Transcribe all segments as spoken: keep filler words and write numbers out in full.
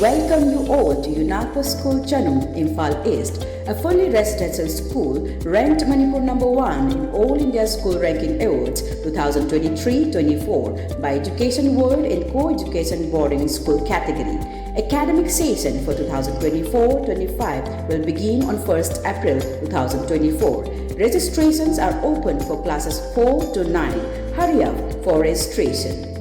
Welcome you all to UNACO School Chanung, Imphal East, a fully residential school ranked Manipur number one in All India School Ranking Awards twenty twenty-three twenty-four by Education World in Co-Education Boarding School category. Academic session for twenty twenty-four twenty-five will begin on first April twenty twenty-four. Registrations are open for classes four to nine. Hurry up for registration.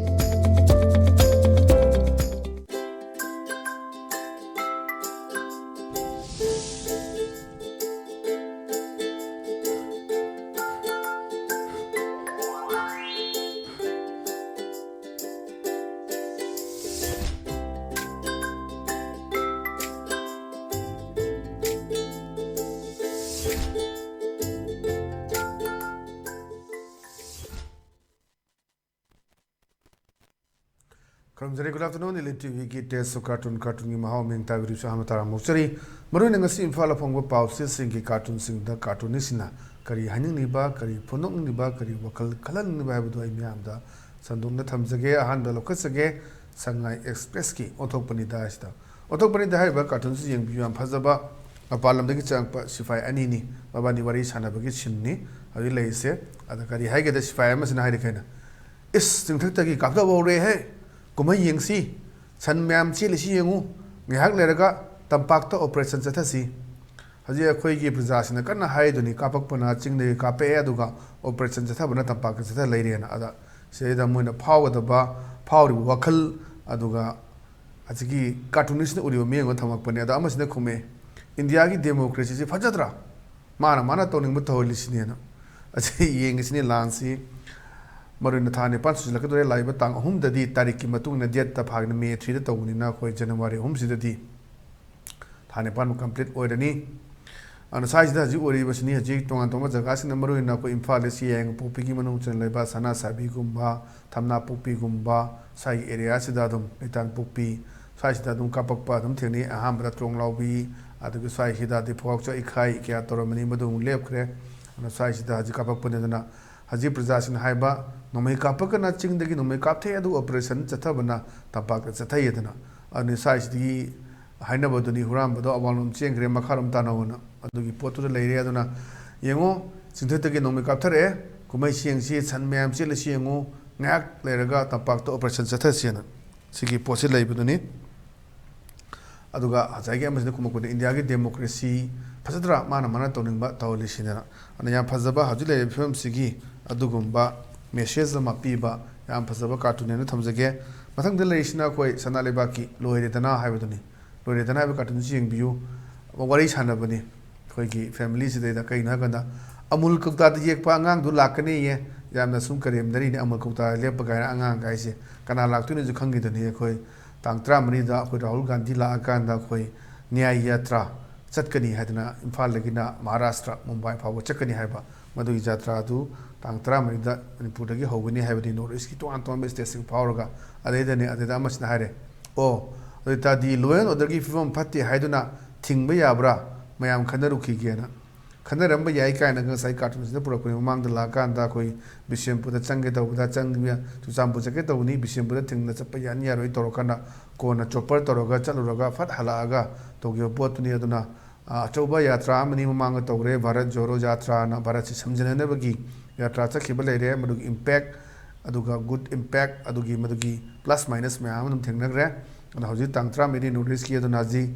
ꯈꯨꯔꯨꯝꯖꯔꯤ꯫ Good afternoon, Elite T ꯚꯤꯒꯤ Taste of Cartoon, ꯀꯥꯔꯇꯨꯟꯒꯤ ꯃꯍꯥꯎ ꯃꯤꯡ ꯇꯥꯕꯤꯔꯤꯕꯁꯨ ꯑꯍꯥꯟꯕ ꯇꯔꯥꯝꯅ ꯑꯣꯛꯆꯔꯤ꯫ ꯃꯔꯨꯑꯣꯏꯅ ꯉꯁꯤ ꯏꯝꯐꯥꯜꯗ ꯐꯣꯡꯕ ꯄꯥꯎꯆꯦꯁꯤꯡꯒꯤ ꯀꯥꯔꯇꯨꯟꯁꯤꯡꯗ ꯀꯥꯔꯇꯨꯅꯤꯁꯁꯤꯡꯅ ꯀꯔꯤ ꯍꯥꯏꯅꯤꯡꯂꯤꯕ, ꯀꯔꯤ ꯐꯣꯡꯗꯣꯛꯅꯤꯡꯂꯤꯕ, ꯀꯔꯤ ꯋꯥꯈꯜ ꯈꯜꯍꯟꯅꯤꯡꯂꯤꯕ ꯍꯥꯏꯕꯗꯨ ꯑꯩ ꯃꯤꯌꯥꯝꯗ ꯁꯟꯗꯣꯛꯅ ꯊꯝꯖꯒꯦ꯫ ꯑꯍꯥꯟꯕ ꯂꯧꯈꯠꯆꯒꯦ, ꯁꯉꯥꯏ ꯑꯦꯛꯁꯄ꯭ꯔꯦꯁꯀꯤ ꯑꯣꯟꯊꯣꯛꯄꯅꯤꯗ ꯍꯥꯏꯁꯤꯗ꯫ ꯑꯣꯟꯊꯣꯛꯄꯅꯤꯗ ꯍꯥꯏꯔꯤꯕ ꯀꯥꯔꯇꯨꯟꯁꯤ ꯌꯦꯡꯕꯤꯌꯨ, ꯌꯥꯝ ꯐꯖꯕ꯫ ꯃꯄꯥꯟ ꯂꯝꯗꯒꯤ ꯆꯪꯉꯛꯄ ꯁꯤꯐꯥꯏ ꯑꯅꯤꯅꯤ, ꯃꯕꯥꯅꯤ ꯋꯥꯔꯤ ꯁꯥꯟꯅꯕꯒꯤ ꯁꯤꯟꯅꯤ ꯍꯧꯖꯤꯛ ꯂꯩꯔꯤꯁꯦ꯫ ꯑꯗ ꯀꯔꯤ ꯍꯥꯏꯒꯦꯗ, ꯁꯤꯐꯥꯏ ꯑꯃꯁꯤꯅ ꯍꯥꯏꯔꯤ ꯀꯩꯅꯣ, "ꯏꯁ, ꯆꯤꯡꯊꯛꯇꯒꯤ ꯀꯥꯞꯊꯕ ꯍꯧꯔꯦꯍꯦ, ꯀꯨꯝꯍꯩ ꯌꯦꯡꯁꯤ, ꯁꯟ ꯃꯌꯥꯝ ꯆꯦꯜꯂꯤꯁꯤ ꯌꯦꯡꯉꯨ, ꯉꯥꯏꯍꯥꯛ ꯂꯩꯔꯒ ꯇꯝꯄꯥꯛꯇ ꯑꯣꯄꯔꯦꯁꯟ ꯆꯠꯊꯁꯤ"꯫ ꯍꯧꯖꯤꯛ ꯑꯩꯈꯣꯏꯒꯤ ꯄ꯭ꯔꯖꯥꯁꯤꯡꯅ ꯀꯟꯅ ꯍꯥꯏꯗꯨꯅꯤ, ꯀꯥꯞꯄꯛꯄꯅ ꯆꯤꯡꯗꯒꯤ ꯀꯥꯞꯄꯛꯑꯦ, ꯑꯗꯨꯒ ꯑꯣꯄꯔꯦꯁꯟ ꯆꯠꯊꯕꯅ ꯇꯝꯄꯥꯛꯇ ꯆꯠꯊ ꯂꯩꯔꯦꯅ꯫ ꯑꯗ ꯁꯤꯗꯩꯗ ꯃꯣꯏꯅ ꯐꯥꯎꯒꯗꯕ, ꯐꯥꯎꯔꯤꯕ ꯋꯥꯈꯜ, ꯑꯗꯨꯒ ꯑꯁꯤꯒꯤ ꯀꯥꯔꯇꯨꯅꯤꯁꯅ ꯎꯔꯤꯕ ꯃꯤꯠꯌꯦꯡ ꯑꯃ ꯊꯝꯃꯛꯄꯅꯦ꯫ ꯑꯗꯣ ꯑꯃꯁꯤꯅ ꯈꯨꯝꯃꯦ, "ꯏꯟꯗꯤꯌꯥꯒꯤ ꯗꯦꯃꯣꯀ꯭ꯔꯦꯁꯤꯁꯤ ꯐꯖꯗ꯭ꯔꯥ? ꯃꯥꯅ ꯃꯥꯅ ꯇꯧꯅꯤꯡꯕ ꯇꯧꯍꯜꯂꯤꯁꯤꯅꯦꯅ"꯫ ꯑꯁꯤ ꯌꯦꯡꯉꯤꯁꯤꯅꯦ ꯂꯥꯟꯁꯤ꯫ ꯃꯔꯨꯑꯣꯏꯅ ꯊꯥ ꯅꯤꯄꯥꯟ ꯁꯨꯖꯤꯜꯂꯛꯀꯗꯧꯔꯦ꯫ ꯂꯥꯛꯏꯕ ꯇꯥꯡ ꯑꯍꯨꯝꯗꯗꯤ, ꯇꯥꯔꯤꯛꯀꯤ ꯃꯇꯨꯡ ꯏꯟꯅ ꯗꯦꯠꯇ ꯐꯥꯒꯅꯤ, ꯃꯦ ꯊ꯭ꯔꯤꯗ ꯇꯧꯕꯅꯤꯅ ꯑꯩꯈꯣꯏ ꯖꯅꯋꯥꯔꯤ ꯑꯍꯨꯝꯁꯤꯗꯗꯤ ꯊꯥ ꯅꯤꯄꯥꯟꯃꯨꯛ ꯀꯝꯄ꯭ꯂꯤꯠ ꯑꯣꯏꯔꯅꯤ꯫ ꯑꯗꯨꯅ ꯁ꯭ꯋꯥꯏꯁꯤꯗ ꯍꯧꯖꯤꯛ ꯑꯣꯏꯔꯤꯕꯁꯤꯅꯤ꯫ ꯍꯧꯖꯤꯛ ꯇꯣꯉꯥꯟ ꯇꯣꯉꯥꯟꯕ ꯖꯒꯥꯁꯤꯡꯗ, ꯃꯔꯨꯑꯣꯏꯅ ꯑꯩꯈꯣꯏ ꯏꯝꯐꯥꯜ ꯏꯁꯀꯤ ꯌꯥꯏꯉꯪꯄꯣꯛꯄꯤꯒꯤ ꯃꯅꯨꯡ ꯆꯟꯅ ꯂꯩꯕ ꯁꯅꯥꯁꯥꯕꯤꯒꯨꯝꯕ, ꯊꯝꯅꯥꯄꯣꯛꯄꯤꯒꯨꯝꯕ, ꯁ꯭ꯋꯥꯏꯒꯤ ꯑꯦꯔꯤꯌꯥꯁꯤꯗ ꯑꯗꯨꯝ, ꯂꯩꯇꯥꯟꯄꯣꯛꯄꯤ, ꯁ꯭ꯋꯥꯏꯁꯤꯗ ꯑꯗꯨꯝ ꯀꯥꯞꯄꯛꯄ ꯑꯗꯨꯝ ꯊꯦꯡꯅꯩ꯫ ꯑꯍꯥꯟꯕꯗ ꯇ꯭ꯔꯣꯡꯂꯥꯎꯕꯤ, ꯑꯗꯨꯒ ꯁ꯭ꯋꯥꯏꯁꯤꯗ ꯑꯗꯩ ꯐꯧꯋꯥꯛꯆꯣꯛ ꯏꯈꯥꯏ ꯀꯌꯥ ꯇꯧꯔꯝꯕꯅꯤ, ꯃꯗꯨ ꯑꯃꯨꯛ ꯂꯦꯞꯈ꯭ꯔꯦ꯫ ꯑꯗꯨꯅ ꯁ꯭ꯋꯥꯏꯁꯤꯗ ꯍꯧꯖꯤꯛ ꯀꯥꯞꯄꯛꯄꯅꯤ꯫ ꯑꯗꯨꯅ ꯍꯧꯖꯤꯛ ꯄ꯭ꯔꯖꯥꯁꯤꯡꯅ ꯍꯥꯏꯕ, "ꯅꯣꯡꯃꯩ ꯀꯥꯞꯄꯒꯅ ꯆꯤꯡꯗꯒꯤ ꯅꯣꯡꯃꯩ ꯀꯥꯞꯊꯩ, ꯑꯗꯨꯒ ꯑꯣꯄꯔꯦꯁꯟ ꯆꯠꯊꯕꯅ ꯇꯝꯄꯥꯛꯇ ꯆꯠꯊꯩ" ꯑꯗꯨꯅ꯫ ꯑꯗꯨꯅꯤ ꯁ꯭ꯋꯥꯏꯁꯤꯗꯒꯤ ꯍꯥꯏꯅꯕꯗꯨꯅꯤ, ꯍꯨꯔꯥꯟꯕꯗꯣ ꯑꯋꯥꯡꯂꯣꯝ ꯆꯦꯟꯈ꯭ꯔꯦ, ꯃꯈꯥꯔꯣꯝ ꯇꯥꯅꯧꯅ꯫ ꯑꯗꯨꯒꯤ ꯄꯣꯠꯇꯨꯗ ꯂꯩꯔꯦ꯫ ꯑꯗꯨꯅ ꯌꯦꯡꯉꯣ, ꯆꯤꯡꯊꯛꯇꯒꯤ ꯅꯣꯡꯃꯩ ꯀꯥꯞꯊꯔꯛꯑꯦ, ꯀꯨꯝꯍꯩ ꯆꯦꯡꯁꯤ ꯁꯟ ꯃꯌꯥꯝ ꯆꯦꯜꯂꯤꯁꯤ ꯌꯦꯡꯉꯨ, ꯉꯥꯏꯍꯥꯛ ꯂꯩꯔꯒ ꯇꯝꯄꯥꯛꯇ operation ꯆꯠꯊꯁꯦꯅ꯫ ꯁꯤꯒꯤ ꯄꯣꯠꯁꯤ ꯂꯩꯕꯗꯨꯅꯤ꯫ ꯑꯗꯨꯒ ꯉꯁꯥꯏꯒꯤ ꯑꯃꯁꯤꯅ ꯈꯨꯝꯃꯛꯄꯗ, "ꯏꯟꯗꯤꯌꯥꯒꯤ democracy ꯐꯖꯗ꯭ꯔꯥ, ꯃꯥꯅ ꯃꯥꯅ ꯇꯧꯅꯤꯡꯕ ꯇꯧꯍꯜꯂꯤꯁꯤꯅꯦꯅ"꯫ ꯑꯗꯨꯅ ꯌꯥꯝ ꯐꯖꯕ ꯍꯧꯖꯤꯛ ꯂꯩꯔꯤꯕ ꯐꯤꯕꯝꯁꯤꯒꯤ ꯑꯗꯨꯒꯨꯝꯕ message ꯑꯃ ꯄꯤꯕ ꯌꯥꯝ ꯐꯖꯕ cartoon ꯍꯥꯏꯅ ꯊꯝꯖꯒꯦ꯫ ꯃꯊꯪꯗ ꯂꯩꯔꯤꯁꯤꯅ ꯑꯩꯈꯣꯏ ꯁꯅꯥ ꯂꯩꯕꯥꯛꯀꯤ ꯂꯣꯏꯔꯦꯗꯅ ꯍꯥꯏꯕꯗꯨꯅꯤ꯫ ꯂꯣꯏꯔꯦꯗꯅ ꯍꯥꯏꯕ cartoonꯁꯤ ꯌꯦꯡꯕꯤꯌꯨ꯫ ꯋꯥꯔꯤ ꯁꯥꯟꯅꯕꯅꯤ ꯑꯩꯈꯣꯏꯒꯤ familyꯁꯤꯗꯩꯗ꯫ ꯀꯩꯅꯣ ꯍꯥꯏꯔꯀꯥꯟꯗ, "ꯑꯃꯨꯜ ꯀꯧꯇꯥꯗ ꯌꯦꯛꯄ ꯑꯉꯥꯡꯗꯨ ꯂꯥꯛꯀꯅꯤꯌꯦ, ꯌꯥꯝꯅ ꯁꯨꯝ ꯀꯔꯦꯝꯅꯔꯤꯅꯦ, ꯑꯃꯨꯜ ꯀꯧꯇꯥꯗ ꯂꯦꯞꯄ ꯀꯥꯏꯅ ꯑꯉꯥꯡ ꯀꯥꯏꯁꯦ꯫ ꯀꯅꯥ ꯂꯥꯛꯇꯣꯏꯅꯣꯁꯨ ꯈꯪꯈꯤꯗꯨꯅꯤ꯫ ꯑꯩꯈꯣꯏ ꯇꯥꯡ ꯇꯔꯥꯃꯔꯤꯗ ꯑꯩꯈꯣꯏ ꯔꯥꯍꯨꯜ ꯒꯥꯟꯙꯤ ꯂꯥꯛꯑꯀꯥꯟꯗ ꯑꯩꯈꯣꯏ ꯅ꯭ꯌꯥꯌ ꯌꯥꯇ꯭ꯔꯥ ꯆꯠꯀꯅꯤ ꯍꯥꯏꯗꯅ ꯏꯝꯐꯥꯜꯗꯒꯤꯅ ꯃꯍꯥꯔꯥꯁꯇ꯭ꯔ ꯃꯨꯝꯕꯥꯏ ꯐꯥꯎꯕ ꯆꯠꯀꯅꯤ ꯍꯥꯏꯕ꯫ ꯃꯗꯨꯒꯤ ꯖꯥꯇ꯭ꯔꯥ ꯑꯗꯨ ꯇꯥꯡ ꯇꯔꯥꯃꯔꯤꯗ ꯃꯅꯤꯄꯨꯔꯗꯒꯤ ꯍꯧꯒꯅꯤ ꯍꯥꯏꯕꯗꯤ North Eastꯀꯤ ꯇꯣꯉꯥꯟ ꯇꯣꯉꯥꯟꯕ stateꯁꯤꯡ ꯐꯥꯎꯔꯒ꯫ ꯑꯗꯩꯗꯅꯦ, ꯑꯗꯩꯗ ꯑꯃꯁꯤꯅ ꯍꯥꯏꯔꯦ, "ꯑꯣ, ꯑꯗꯨ ꯑꯣꯏꯇꯥꯔꯗꯤ law and orderꯒꯤ ꯐꯤꯕꯝ ꯐꯠꯇꯦ ꯍꯥꯏꯗꯨꯅ ꯊꯤꯡꯕ ꯌꯥꯕ꯭ꯔꯥ? ꯃꯌꯥꯝ ꯈꯟꯅꯔꯨꯈꯤꯒꯦꯅ"꯫ ꯈꯟꯅꯔꯝꯕ ꯌꯥꯏ ꯀꯥꯏꯅꯒ ꯉꯁꯥꯏ cartoonꯁꯤꯗ ꯄꯨꯔꯛꯄꯅꯤ꯫ ꯃꯃꯥꯡꯗ ꯂꯥꯛꯑꯀꯥꯟꯗ ꯑꯩꯈꯣꯏ ꯕꯤꯁꯦꯝꯄꯨꯔꯗ ꯆꯪꯒꯦ ꯇꯧꯕꯗ, ꯆꯪꯕ, ꯆꯨꯔꯆꯥꯟꯄꯨꯔ ꯆꯠꯀꯦ ꯇꯧꯕꯅꯤ, ꯕꯤꯁꯦꯝꯄꯨꯔꯗ ꯊꯤꯡꯅ ꯆꯠꯄ ꯌꯥꯅꯤ ꯌꯥꯔꯣꯏ ꯇꯧꯔꯀꯥꯟꯗ ꯀꯣꯟꯅ chopper ꯇꯧꯔꯒ ꯆꯠꯂꯨꯔꯒ ꯐꯠ ꯍꯜꯂꯛꯑꯒ ꯇꯧꯈꯤꯕ ꯄꯣꯠꯇꯨꯅꯤ꯫ ꯑꯗꯨꯅ, ꯑ, ꯑꯆꯧꯕ ꯌꯥꯇ꯭ꯔꯥ ꯑꯃꯅꯤ ꯃꯃꯥꯡꯗ ꯇꯧꯈ꯭ꯔꯦ, ꯚꯥꯔꯠ ꯖꯣꯔꯣ ꯌꯥꯇ꯭ꯔꯥꯅ, ꯚꯥꯔꯠꯁꯤ ꯁꯝꯖꯤꯟꯅꯅꯕꯒꯤ ꯌꯥꯇ꯭ꯔꯥ ꯆꯠꯈꯤꯕ ꯂꯩꯔꯦ꯫ ꯃꯗꯨꯒꯤ impact, ꯑꯗꯨꯒ good impact, ꯑꯗꯨꯒꯤ ꯃꯗꯨꯒꯤ plus minus ꯃꯌꯥꯝ ꯑꯃ ꯑꯗꯨꯝ ꯊꯦꯡꯅꯈ꯭ꯔꯦ꯫ ꯑꯗꯣ ꯍꯧꯖꯤꯛ ꯇꯥꯡ ꯇꯔꯥꯃꯔꯤ North Eastꯀꯤ, ꯑꯗꯨꯅ ꯍꯧꯖꯤꯛ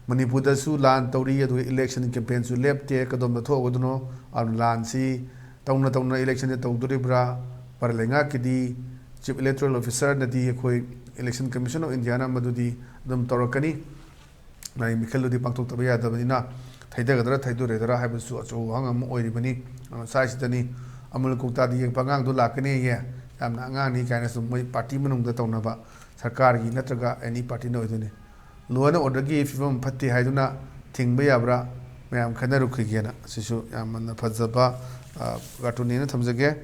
ꯃꯅꯤꯄꯨꯔꯗꯁꯨ ꯂꯥꯟ ꯇꯧꯔꯤ, ꯑꯗꯨꯒ election campaignꯁꯨ ꯂꯦꯞꯇꯦ꯫ ꯀꯗꯣꯝꯗ ꯊꯣꯛꯑꯒꯗꯣꯏꯅꯣ? ꯑꯗꯨꯅ ꯂꯥꯟꯁꯤ ꯇꯧꯅ ꯇꯧꯅ electionꯁꯦ ꯇꯧꯗꯣꯔꯤꯕ꯭ꯔꯥ? ꯄꯔꯦꯜ ꯂꯩꯉꯥꯛꯀꯤꯗꯤ Chief Electoral Officerꯅꯗꯤ, ꯑꯩꯈꯣꯏ Election Commission of Indiaꯅ ꯃꯗꯨꯗꯤ ꯑꯗꯨꯝ ꯇꯧꯔꯛꯀꯅꯤ꯫ ꯃꯥꯒꯤ ꯃꯤꯈꯜꯗꯨꯗꯤ ꯄꯥꯡꯊꯣꯛꯇꯕ ꯌꯥꯗꯕꯅꯤꯅ, ꯊꯩꯗꯒꯗ꯭ꯔꯥ ꯊꯩꯗꯣꯔꯣꯏꯗ꯭ꯔꯥ ꯍꯥꯏꯕꯁꯨ ꯑꯆꯧꯕ ꯋꯥꯍꯪ ꯑꯃ ꯑꯣꯏꯔꯤꯕꯅꯤ꯫ ꯑ, ꯁ꯭ꯋꯥꯏꯁꯤꯗꯅꯤ, "ꯑꯃꯨꯜ ꯀꯧꯇꯥꯗ ꯌꯦꯛꯄ ꯑꯉꯥꯡꯗꯨ ꯂꯥꯛꯀꯅꯤꯌꯦ, ꯌꯥꯝꯅ ꯑꯉꯥꯡꯅꯤ" ꯀꯥꯏꯅ ꯁꯨꯝ ꯃꯣꯏ party ꯃꯅꯨꯡꯗ ꯇꯧꯅꯕ, ꯁꯔꯀꯥꯔꯒꯤ ꯅꯠꯇ꯭ꯔꯒ any partyꯅ ꯑꯣꯏꯗꯣꯏꯅꯤ꯫ Law and orderꯒꯤ ꯐꯤꯕꯝ ꯐꯠꯇꯦ ꯍꯥꯏꯗꯨꯅ ꯊꯤꯡꯕ ꯌꯥꯕ꯭ꯔꯥ? ꯃꯌꯥꯝ ꯈꯟꯅꯔꯨꯈꯤꯒꯦꯅ꯫ ꯁꯤꯁꯨ ꯌꯥꯝꯅ ꯐꯖꯕ, ꯑ, cartoonꯅꯦꯅ ꯊꯝꯖꯒꯦ꯫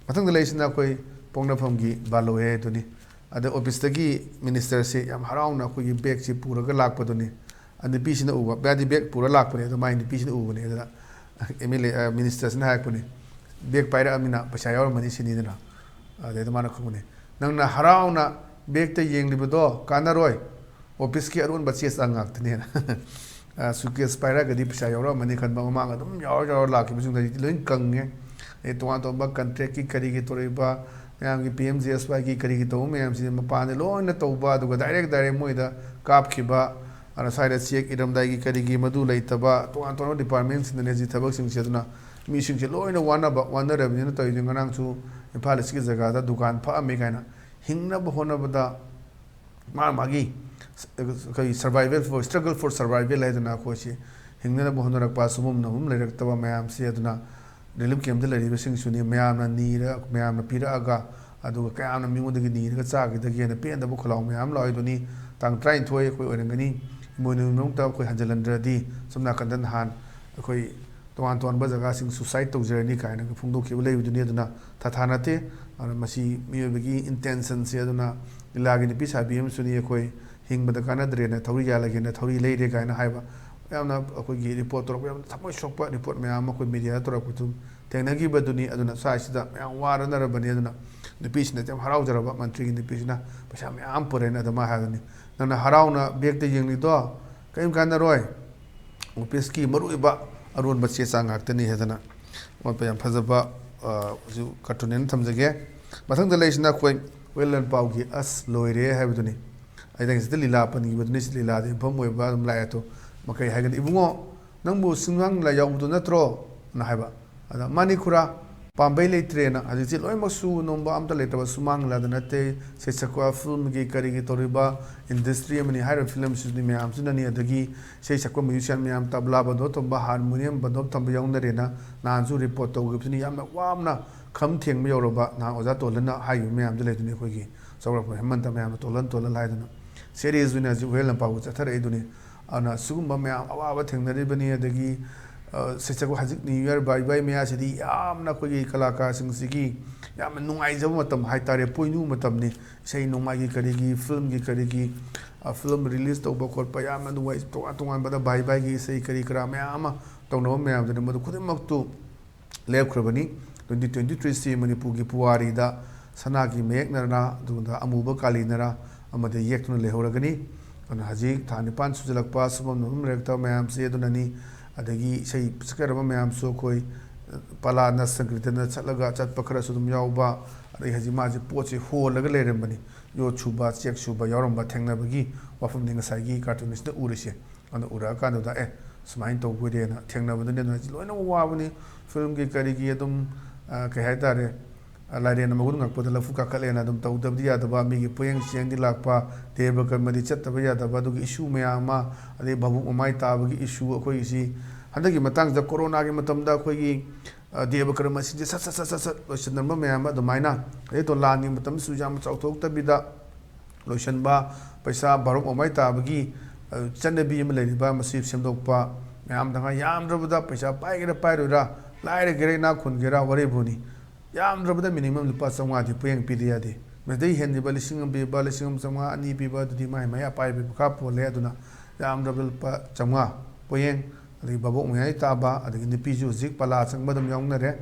ꯃꯊꯪꯗ ꯂꯩꯔꯤꯁꯤꯅ ꯑꯩꯈꯣꯏ ꯄꯣꯛꯅꯐꯝꯒꯤ ꯕꯥꯂꯣ ꯍꯦ ꯑꯗꯨꯅꯤ꯫ ꯑꯗ officeꯇꯒꯤ ministerꯁꯤ ꯌꯥꯝ ꯍꯔꯥꯎꯅ ꯑꯩꯈꯣꯏꯒꯤ bagꯁꯤ ꯄꯨꯔꯒ ꯂꯥꯛꯄꯗꯨꯅꯤ꯫ ꯑ, ꯅꯨꯄꯤꯁꯤꯅ ꯎꯕ, ꯃꯥꯗꯤ bag ꯄꯨꯔ ꯂꯥꯛꯄꯅꯦ, ꯑꯗꯣ ꯃꯥꯏ ꯅꯨꯄꯤꯁꯤꯅ ꯎꯕꯅꯦ꯫ ꯑꯗꯨꯅ MLA, ꯑ, ministerꯁꯤꯅ ꯍꯥꯏꯔꯛꯄꯅꯦ, "Bag ꯄꯥꯏꯔꯛꯑꯃꯤꯅ ꯄꯩꯁꯥ ꯌꯥꯎꯔꯝꯃꯅꯤ ꯁꯤꯅꯤꯗꯅ"꯫ ꯑꯗꯩꯗ ꯃꯥꯅ ꯈꯨꯝꯕꯅꯦ, "ꯅꯪꯅ ꯍꯔꯥꯎꯅ bagꯇ ꯌꯦꯡꯂꯤꯕꯗꯣ ꯀꯥꯟꯅꯔꯣꯏ, ꯑꯣꯐꯤꯁꯀꯤ ꯑꯔꯣꯟꯕ ꯆꯦ ꯆꯥꯡ ꯉꯥꯛꯇꯅꯦꯅ꯫ ꯁꯨꯀꯦꯁ ꯄꯥꯏꯔꯛꯑꯒꯗꯤ ꯄꯩꯁꯥ ꯌꯥꯎꯔꯛꯑꯃꯅꯤ ꯈꯟꯕ, ꯃꯃꯥꯡ ꯑꯗꯨꯝ ꯌꯥꯎꯔ ꯌꯥꯎꯔ ꯂꯥꯛꯈꯤꯕꯁꯤꯡꯗꯣ ꯍꯧꯖꯤꯛꯇꯤ ꯂꯣꯏ ꯀꯪꯉꯦ꯫ ꯑꯗꯩ ꯇꯣꯉꯥꯟ ꯇꯣꯉꯥꯟꯕ ꯀꯟꯇ꯭ꯔꯦꯛꯀꯤ ꯀꯔꯤꯒꯤ ꯇꯧꯔꯤꯕ, ꯃꯌꯥꯝꯒꯤ ꯄꯤ ꯑꯦꯝ ꯖꯤ ꯑꯦꯁ ꯋꯥꯏꯒꯤ ꯀꯔꯤꯒꯤ ꯇꯧꯕ ꯃꯌꯥꯝꯁꯤꯗꯤ ꯃꯄꯥꯟꯗ ꯂꯣꯏꯅ ꯇꯧꯕ, ꯑꯗꯨꯒ ꯗꯥꯏꯔꯦꯛ ꯗꯥꯏꯔꯦꯛ ꯃꯣꯏꯗ ꯀꯥꯞꯈꯤꯕ, ꯑꯗ ꯁ꯭ꯋꯥꯏꯗ ꯆꯦꯛ ꯏꯔꯝꯗꯥꯏꯒꯤ ꯀꯔꯤꯒꯤ ꯃꯗꯨ ꯂꯩꯇꯕ, ꯇꯣꯉꯥꯟ ꯇꯣꯉꯥꯟꯕ ꯗꯤꯄꯥꯔꯠꯃꯦꯟꯁꯤꯡꯗꯅꯦ ꯁꯤ ꯊꯕꯛꯁꯤꯡꯁꯦ꯫ ꯑꯗꯨꯅ ꯃꯤꯁꯤꯡꯁꯦ ꯂꯣꯏꯅ ꯋꯥꯅꯕ, ꯋꯥꯅꯔꯕꯅꯤꯅ ꯇꯧꯔꯤꯁꯦ꯫ ꯉꯔꯥꯡꯁꯨ ꯏꯝꯐꯥꯜ ꯏꯁꯀꯤ ꯖꯒꯥꯗ ꯗꯨꯀꯥꯟ ꯐꯛꯑꯝꯃꯤ ꯀꯥꯏꯅ ꯍꯤꯡꯅꯕ ꯍꯣꯠꯅꯕꯗ ꯃꯥ ꯃꯥꯒꯤ ꯑꯩꯈꯣꯏ survival for, struggle for survival ꯍꯥꯏꯗꯅ ꯑꯩꯈꯣꯏꯁꯤ ꯍꯤꯡꯅꯅꯕ ꯍꯣꯠꯅꯔꯛꯄ ꯁꯨꯐꯝ ꯅꯣꯝꯐꯝ ꯂꯩꯔꯛꯇꯕ ꯃꯌꯥꯝꯁꯤ꯫ ꯑꯗꯨꯅ ꯔꯤꯂꯤꯐ ꯀꯦꯝꯞꯇ ꯂꯩꯔꯤꯕꯁꯤꯡꯁꯨꯅꯤ, ꯃꯌꯥꯝꯅ ꯅꯤꯔ, ꯃꯌꯥꯝꯅ ꯄꯤꯔꯛꯑꯒ, ꯑꯗꯨꯒ ꯀꯌꯥꯝꯅ ꯃꯤꯉꯣꯟꯗꯒꯤ ꯅꯤꯔꯒ ꯆꯥꯈꯤꯗꯒꯦꯅ ꯄꯦꯟꯗꯕ ꯈꯣꯜꯂꯥꯎ ꯃꯌꯥꯝ ꯂꯥꯎꯏꯗꯨꯅꯤ꯫ ꯇꯥꯡ ꯇꯔꯥꯅꯤꯊꯣꯏ ꯑꯩꯈꯣꯏ ꯑꯣꯏꯔꯝꯒꯅꯤ, ꯏꯃꯣꯏꯅꯨꯒꯤ ꯃꯅꯨꯡꯗ ꯑꯩꯈꯣꯏ ꯍꯟꯖꯤꯜꯍꯟꯗ꯭ꯔꯗꯤ, ꯁꯣꯝ ꯅꯥꯀꯟꯗ ꯅꯍꯥꯟ ꯑꯩꯈꯣꯏ ꯇꯣꯉꯥꯟ ꯇꯣꯉꯥꯟꯕ ꯖꯒꯥꯁꯤꯡ suicide ꯇꯧꯖꯔꯅꯤ ꯀꯥꯏꯅꯒ ꯐꯣꯡꯗꯣꯛꯈꯤꯕ ꯂꯩꯕꯗꯨꯅꯤ꯫ ꯑꯗꯨꯅ ꯊꯥꯊꯥ ꯅꯠꯇꯦ꯫ ꯑꯗꯨꯅ ꯃꯁꯤ ꯃꯤꯑꯣꯏꯕꯒꯤ intentionꯁꯦ꯫ ꯑꯗꯨꯅ ꯂꯤꯂꯥꯒꯤ ꯅꯨꯄꯤ ꯁꯥꯕꯤ ꯑꯃꯁꯨꯅꯤ꯫ ꯑꯩꯈꯣꯏ ꯍꯤꯡꯕꯗ ꯀꯥꯟꯅꯗ꯭ꯔꯦꯅ ꯊꯧꯔꯤ ꯌꯥꯜꯂꯒꯦꯅ ꯊꯧꯔꯤ ꯂꯩꯔꯦ ꯀꯥꯏꯅ ꯍꯥꯏꯕ, ꯌꯥꯝꯅ ꯑꯩꯈꯣꯏꯒꯤ ꯔꯤꯄꯣꯔꯠ ꯇꯧꯔꯛꯄ, ꯌꯥꯝꯅ ꯊꯃꯣꯏ ꯁꯣꯛꯄ ꯔꯤꯄꯣꯔꯠ ꯃꯌꯥꯝ ꯑꯃ ꯑꯩꯈꯣꯏ ꯃꯦꯗꯤꯌꯥꯗ ꯇꯧꯔꯛꯄꯗꯨ ꯊꯦꯡꯅꯈꯤꯕꯗꯨꯅꯤ꯫ ꯑꯗꯨꯅ ꯁ꯭ꯋꯥꯏꯁꯤꯗ ꯃꯌꯥꯝ ꯋꯥꯔꯅꯔꯕꯅꯤ꯫ ꯑꯗꯨꯅ ꯅꯨꯄꯤꯁꯤꯅ ꯌꯥꯝ ꯍꯔꯥꯎꯖꯔꯕ, ꯃꯟꯇ꯭ꯔꯤꯒꯤ ꯅꯨꯄꯤꯁꯤꯅ ꯄꯩꯁꯥ ꯃꯌꯥꯝ ꯄꯨꯔꯛꯑꯦꯅ ꯑꯗꯨꯃꯥꯏꯅ ꯍꯥꯏꯕꯅꯤ꯫ ꯅꯪꯅ ꯍꯔꯥꯎꯅ ꯕꯦꯒꯇ ꯌꯦꯡꯂꯤꯗꯣ ꯀꯔꯤꯝ ꯀꯥꯟꯅꯔꯣꯏ꯫ ꯑꯣꯐꯤꯁꯀꯤ ꯃꯔꯨꯑꯣꯏꯕ ꯑꯔꯣꯟꯕ ꯆꯦ ꯆꯥꯡ ꯉꯥꯛꯇꯅꯤ ꯍꯥꯏꯗꯅ ꯑꯃꯣꯠꯄ ꯌꯥꯝ ꯐꯖꯕ, ꯑ, ꯍꯧꯖꯤꯛ ꯀꯥꯔꯇꯨꯟ ꯑꯣꯏꯅ ꯊꯝꯖꯒꯦ꯫ ꯃꯊꯪꯗ ꯂꯩꯔꯤꯁꯤꯅ ꯑꯩꯈꯣꯏ ꯋꯦꯜꯂꯟ ꯄꯥꯎꯒꯤ "ꯑꯁ ꯂꯣꯏꯔꯦ" ꯍꯥꯏꯕꯗꯨꯅꯤ꯫ ꯑꯩꯅ ꯉꯁꯤꯗ ꯂꯤꯂꯥ ꯄꯟꯈꯤꯕꯗꯨꯅꯤ꯫ ꯁꯤ ꯂꯤꯂꯥꯗ ꯌꯨꯝꯐꯝ ꯑꯣꯏꯕ ꯑꯗꯨꯝ ꯂꯥꯛꯑꯦ꯫ ꯑꯗꯣ ꯃꯈꯩ ꯍꯥꯏꯒꯅꯤ, "ꯏꯕꯨꯡꯉꯣ, ꯅꯪꯕꯨ ꯁꯨꯃꯥꯡ ꯂꯤꯂꯥ ꯌꯥꯎꯕꯗꯣ ꯅꯠꯇ꯭ꯔꯣ?" ꯑꯅ ꯍꯥꯏꯕ꯫ ꯑꯗ, "ꯃꯥꯅꯤ ꯈꯨꯔꯥ, ꯄꯥꯝꯕꯩ ꯂꯩꯇ꯭ꯔꯦꯅ꯫ ꯍꯧꯖꯤꯛꯁꯦ ꯂꯣꯏꯅꯃꯛ ꯁꯨ ꯅꯣꯝꯕ ꯑꯝꯇ ꯂꯩꯇꯕ ꯁꯨꯃꯥꯡ ꯂꯤꯂꯥꯗ ꯅꯠꯇꯦ, ꯁꯩꯁꯛꯄ ꯐꯤꯂꯝꯒꯤ ꯀꯔꯤꯒꯤ ꯇꯧꯔꯤꯕ ꯏꯟꯗꯁꯇ꯭ꯔꯤ ꯑꯃꯅꯤ, ꯍꯥꯏꯔꯤꯕ ꯐꯤꯂꯝꯁꯤꯗꯤ ꯃꯌꯥꯝꯁꯤꯅꯅꯤ, ꯑꯗꯒꯤ ꯏꯁꯩ ꯁꯛꯄ ꯃ꯭ꯌꯨꯖꯤꯁꯤꯌꯥꯟ ꯃꯌꯥꯝ, ꯇꯕ꯭ꯂꯥ ꯕꯟꯗꯣꯞ ꯊꯝꯕ, ꯍꯥꯔꯃꯣꯅꯤꯌꯝ ꯕꯟꯗꯣꯞ ꯊꯝꯕ ꯌꯥꯎꯅꯔꯦꯅ ꯅꯍꯥꯟꯁꯨ ꯔꯤꯄꯣꯔꯠ ꯇꯧꯈꯤꯕꯗꯨꯅꯤ꯫ ꯌꯥꯝꯅ ꯋꯥꯅ ꯈꯝ ꯊꯦꯡꯕ ꯌꯧꯔꯕ ꯅꯍꯥꯟ ꯑꯣꯖꯥ ꯇꯣꯜꯍꯟꯅ ꯍꯥꯏꯈꯤꯕ ꯃꯌꯥꯝꯗꯨ ꯂꯩꯗꯨꯅꯤ꯫ ꯑꯩꯈꯣꯏꯒꯤ ꯆꯥꯎꯔꯥꯛꯄ ꯍꯦꯃꯟꯇ ꯃꯌꯥꯝꯗ ꯇꯣꯜꯍꯟ ꯇꯣꯜꯍꯟ ꯍꯥꯏꯗꯅ ꯁꯦꯔꯤꯁ ꯑꯣꯏꯅ ꯍꯧꯖꯤꯛ ꯋꯥꯌꯦꯜ ꯂꯝꯄꯥꯛꯄꯨ ꯆꯠꯊꯔꯛꯏꯗꯨꯅꯤ꯫ ꯑꯗꯨꯅ ꯁꯤꯒꯨꯝꯕ ꯃꯌꯥꯝ ꯑꯋꯥꯕ ꯊꯦꯡꯅꯔꯤꯕꯅꯤ꯫ ꯑꯗꯒꯤ, ꯑ, ꯁꯩꯁꯛꯄ ꯍꯧꯖꯤꯛ ꯅ꯭ꯌꯨ ꯏꯌꯔ ꯕꯥꯏ ꯕꯥꯏ ꯃꯌꯥꯁꯤꯗꯤ ꯌꯥꯝꯅ ꯑꯩꯈꯣꯏꯒꯤ ꯀꯂꯥꯀꯥꯔꯁꯤꯡꯁꯤꯒꯤ ꯌꯥꯝꯅ ꯅꯨꯡꯉꯥꯏꯖꯕ ꯃꯇꯝ ꯍꯥꯏꯇꯥꯔꯦ, ꯄꯣꯏꯅꯨ ꯃꯇꯝꯅꯤ꯫ ꯏꯁꯩ ꯅꯣꯡꯃꯥꯏꯒꯤ ꯀꯔꯤꯒꯤ, ꯐꯤꯂꯝꯒꯤ ꯀꯔꯤꯒꯤ, ꯑ, ꯐꯤꯂꯝ ꯔꯤꯂꯤꯁ ꯇꯧꯕ ꯈꯣꯠꯄ, ꯌꯥꯝꯅ ꯅꯨꯡꯉꯥꯏ, ꯇꯣꯉꯥꯟ ꯇꯣꯉꯥꯟꯕꯗ ꯕꯥꯏ ꯕꯥꯏꯒꯤ ꯏꯁꯩ ꯀꯔꯤ ꯀꯔꯥ ꯃꯌꯥꯝ ꯑꯃ ꯇꯧꯅꯕ ꯃꯌꯥꯝꯗꯨꯅ ꯃꯗꯨ ꯈꯨꯗꯤꯡꯃꯛꯇꯨ ꯂꯦꯞꯈ꯭ꯔꯕꯅꯤ꯫ Twenty twenty-threeꯁꯤ ꯃꯅꯤꯄꯨꯔꯒꯤ ꯄꯨꯋꯥꯔꯤꯗ ꯁꯅꯥꯒꯤ ꯃꯌꯦꯛꯅꯔꯥ, ꯑꯗꯨꯒ ꯑꯃꯨꯕ ꯀꯥꯂꯤꯅꯔꯥ ꯑꯃꯗꯤ ꯌꯦꯛꯇꯨꯅ ꯂꯩꯍꯧꯔꯒꯅꯤ꯫ ꯑꯗꯨꯅ ꯍꯧꯖꯤꯛ ꯊꯥ ꯅꯤꯄꯥꯟ ꯁꯨꯖꯜꯂꯛꯄ, ꯁꯨꯐꯝ ꯅꯣꯝꯐꯝ ꯂꯩꯔꯛꯇꯕ ꯃꯌꯥꯝꯁꯦ ꯑꯗꯨꯅꯅꯤ꯫ ꯑꯗꯒꯤ ꯏꯁꯩ ꯁꯛꯆꯔꯕ ꯃꯌꯥꯝꯁꯨ ꯑꯩꯈꯣꯏ ꯄꯂꯥꯅ ꯁꯪꯀ꯭ꯔꯤꯇꯅ ꯆꯠꯂꯒ ꯆꯠꯄ ꯈꯔꯁꯨ ꯑꯗꯨꯝ ꯌꯥꯎꯕ, ꯑꯗꯒꯤ ꯍꯧꯖꯤꯛ ꯃꯥꯁꯦ ꯄꯣꯠꯁꯦ ꯍꯣꯜꯂꯒ ꯂꯩꯔꯝꯕꯅꯤ, ꯌꯣꯠ ꯁꯨꯕ, ꯆꯦꯛ ꯁꯨꯕ ꯌꯥꯎꯔꯝꯕ ꯊꯦꯡꯅꯕꯒꯤ ꯋꯥꯐꯝꯅꯤ ꯉꯁꯥꯏꯒꯤ ꯀꯥꯔꯇꯨꯅꯤꯁꯅ ꯎꯔꯤꯁꯦ꯫ ꯑꯗꯣ ꯎꯔꯛꯑꯀꯥꯟꯗꯨꯗ, "ꯑꯦ, ꯁꯨꯃꯥꯏꯅ ꯇꯧꯕ ꯑꯣꯏꯔꯦꯅ" ꯊꯦꯡꯅꯕꯗꯨꯅꯦ꯫ ꯑꯗꯨꯅ ꯍꯧꯖꯤꯛ ꯂꯣꯏꯅꯃꯛ ꯋꯥꯕꯅꯤ꯫ ꯐꯤꯂꯝꯒꯤ ꯀꯔꯤꯒꯤ ꯑꯗꯨꯝ, ꯑ, ꯀꯩ ꯍꯥꯏꯇꯥꯔꯦ, ꯑ, ꯂꯥꯏꯔꯦꯟꯅ ꯃꯒꯨꯟ ꯉꯥꯛꯄꯗ ꯂꯐꯨ ꯀꯥꯈꯠꯂꯦꯅ ꯑꯗꯨꯝ ꯇꯧꯗꯕꯗꯤ ꯌꯥꯗꯕ, ꯃꯤꯒꯤ ꯄꯣꯌꯦꯡ ꯆꯦꯡꯗꯤ ꯂꯥꯛꯄ, ꯗꯦꯕ ꯀꯔꯃꯗꯤ ꯆꯠꯇꯕ ꯌꯥꯗꯕ, ꯑꯗꯨꯒꯤ ꯏꯁꯨ ꯃꯌꯥꯝ ꯑꯃ, ꯑꯗꯩ ꯚꯥꯕꯨꯛ ꯃꯃꯥꯏ ꯇꯥꯕꯒꯤ ꯏꯁꯨ, ꯑꯩꯈꯣꯏꯒꯤꯁꯤ ꯍꯟꯗꯛꯀꯤ ꯃꯇꯥꯡꯁꯤꯗ ꯀꯣꯔꯣꯅꯥꯒꯤ ꯃꯇꯝꯗ ꯑꯩꯈꯣꯏꯒꯤ, ꯑ, ꯗꯦꯕ ꯀꯔꯃꯁꯤꯡꯁꯦ ꯁꯠ ꯁꯠ ꯁꯠ ꯁꯠ ꯁꯠ ꯂꯣꯏꯁꯤꯟꯅꯔꯝꯕ ꯃꯌꯥꯝ ꯑꯃ ꯑꯗꯨꯃꯥꯏꯅ, ꯑꯗꯩ ꯗꯣꯂꯥꯟꯒꯤ ꯃꯇꯝꯗꯁꯨ ꯌꯥꯝ ꯆꯥꯎꯊꯣꯛꯇꯕꯤꯗ ꯂꯣꯏꯁꯤꯟꯕ, ꯄꯩꯁꯥ ꯚꯥꯔꯣꯛ ꯃꯃꯥꯏ ꯇꯥꯕꯒꯤ, ꯑ, ꯆꯠꯅꯕꯤ ꯑꯃ ꯂꯩꯔꯤꯕ, ꯃꯁꯤ ꯁꯦꯝꯗꯣꯛꯄ, ꯃꯌꯥꯝꯗ ꯉꯥꯏ ꯌꯥꯝꯗ꯭ꯔꯕꯗ ꯄꯩꯁꯥ ꯄꯥꯏꯒꯦꯔꯥ ꯄꯥꯏꯔꯣꯏꯔꯥ, ꯂꯥꯏꯔꯒꯦꯔꯥ ꯏꯅꯥꯛ ꯈꯨꯟꯒꯦꯔꯥ ꯋꯥꯔꯤꯕꯨꯅꯤ, ꯌꯥꯝꯗ꯭ꯔꯕꯗ ꯃꯤꯅꯤꯃꯝ ꯂꯨꯄꯥ ꯆꯥꯝꯃꯉꯥꯗꯤ ꯄꯣꯌꯦꯡ ꯄꯤꯗ ꯌꯥꯗꯦ꯫ ꯃꯁꯤꯗꯩ ꯍꯦꯟꯈꯤꯕ ꯂꯤꯁꯤꯡ ꯑꯃ ꯄꯤꯕ, ꯂꯤꯁꯤꯡ ꯑꯃ ꯆꯥꯝꯃꯉꯥ, ꯑꯅꯤ ꯄꯤꯕ, ꯑꯗꯨꯗꯤ ꯃꯥꯏ ꯃꯥꯏ ꯑꯄꯥꯏꯕꯒꯤ ꯃꯈꯥ ꯄꯣꯜꯂꯦ꯫ ꯑꯗꯨꯅ ꯌꯥꯝꯗ꯭ꯔꯕꯗ ꯂꯨꯄꯥ ꯆꯥꯝꯃꯉꯥ ꯄꯣꯌꯦꯡ, ꯑꯗꯒꯤ ꯚꯥꯕꯣꯛ ꯃꯌꯥꯏ ꯇꯥꯕ, ꯑꯗꯒꯤ ꯅꯨꯄꯤꯁꯨ ꯍꯧꯖꯤꯛ ꯄꯂꯥ ꯆꯪꯕ ꯑꯗꯨꯝ ꯌꯥꯎꯅꯔꯦ꯫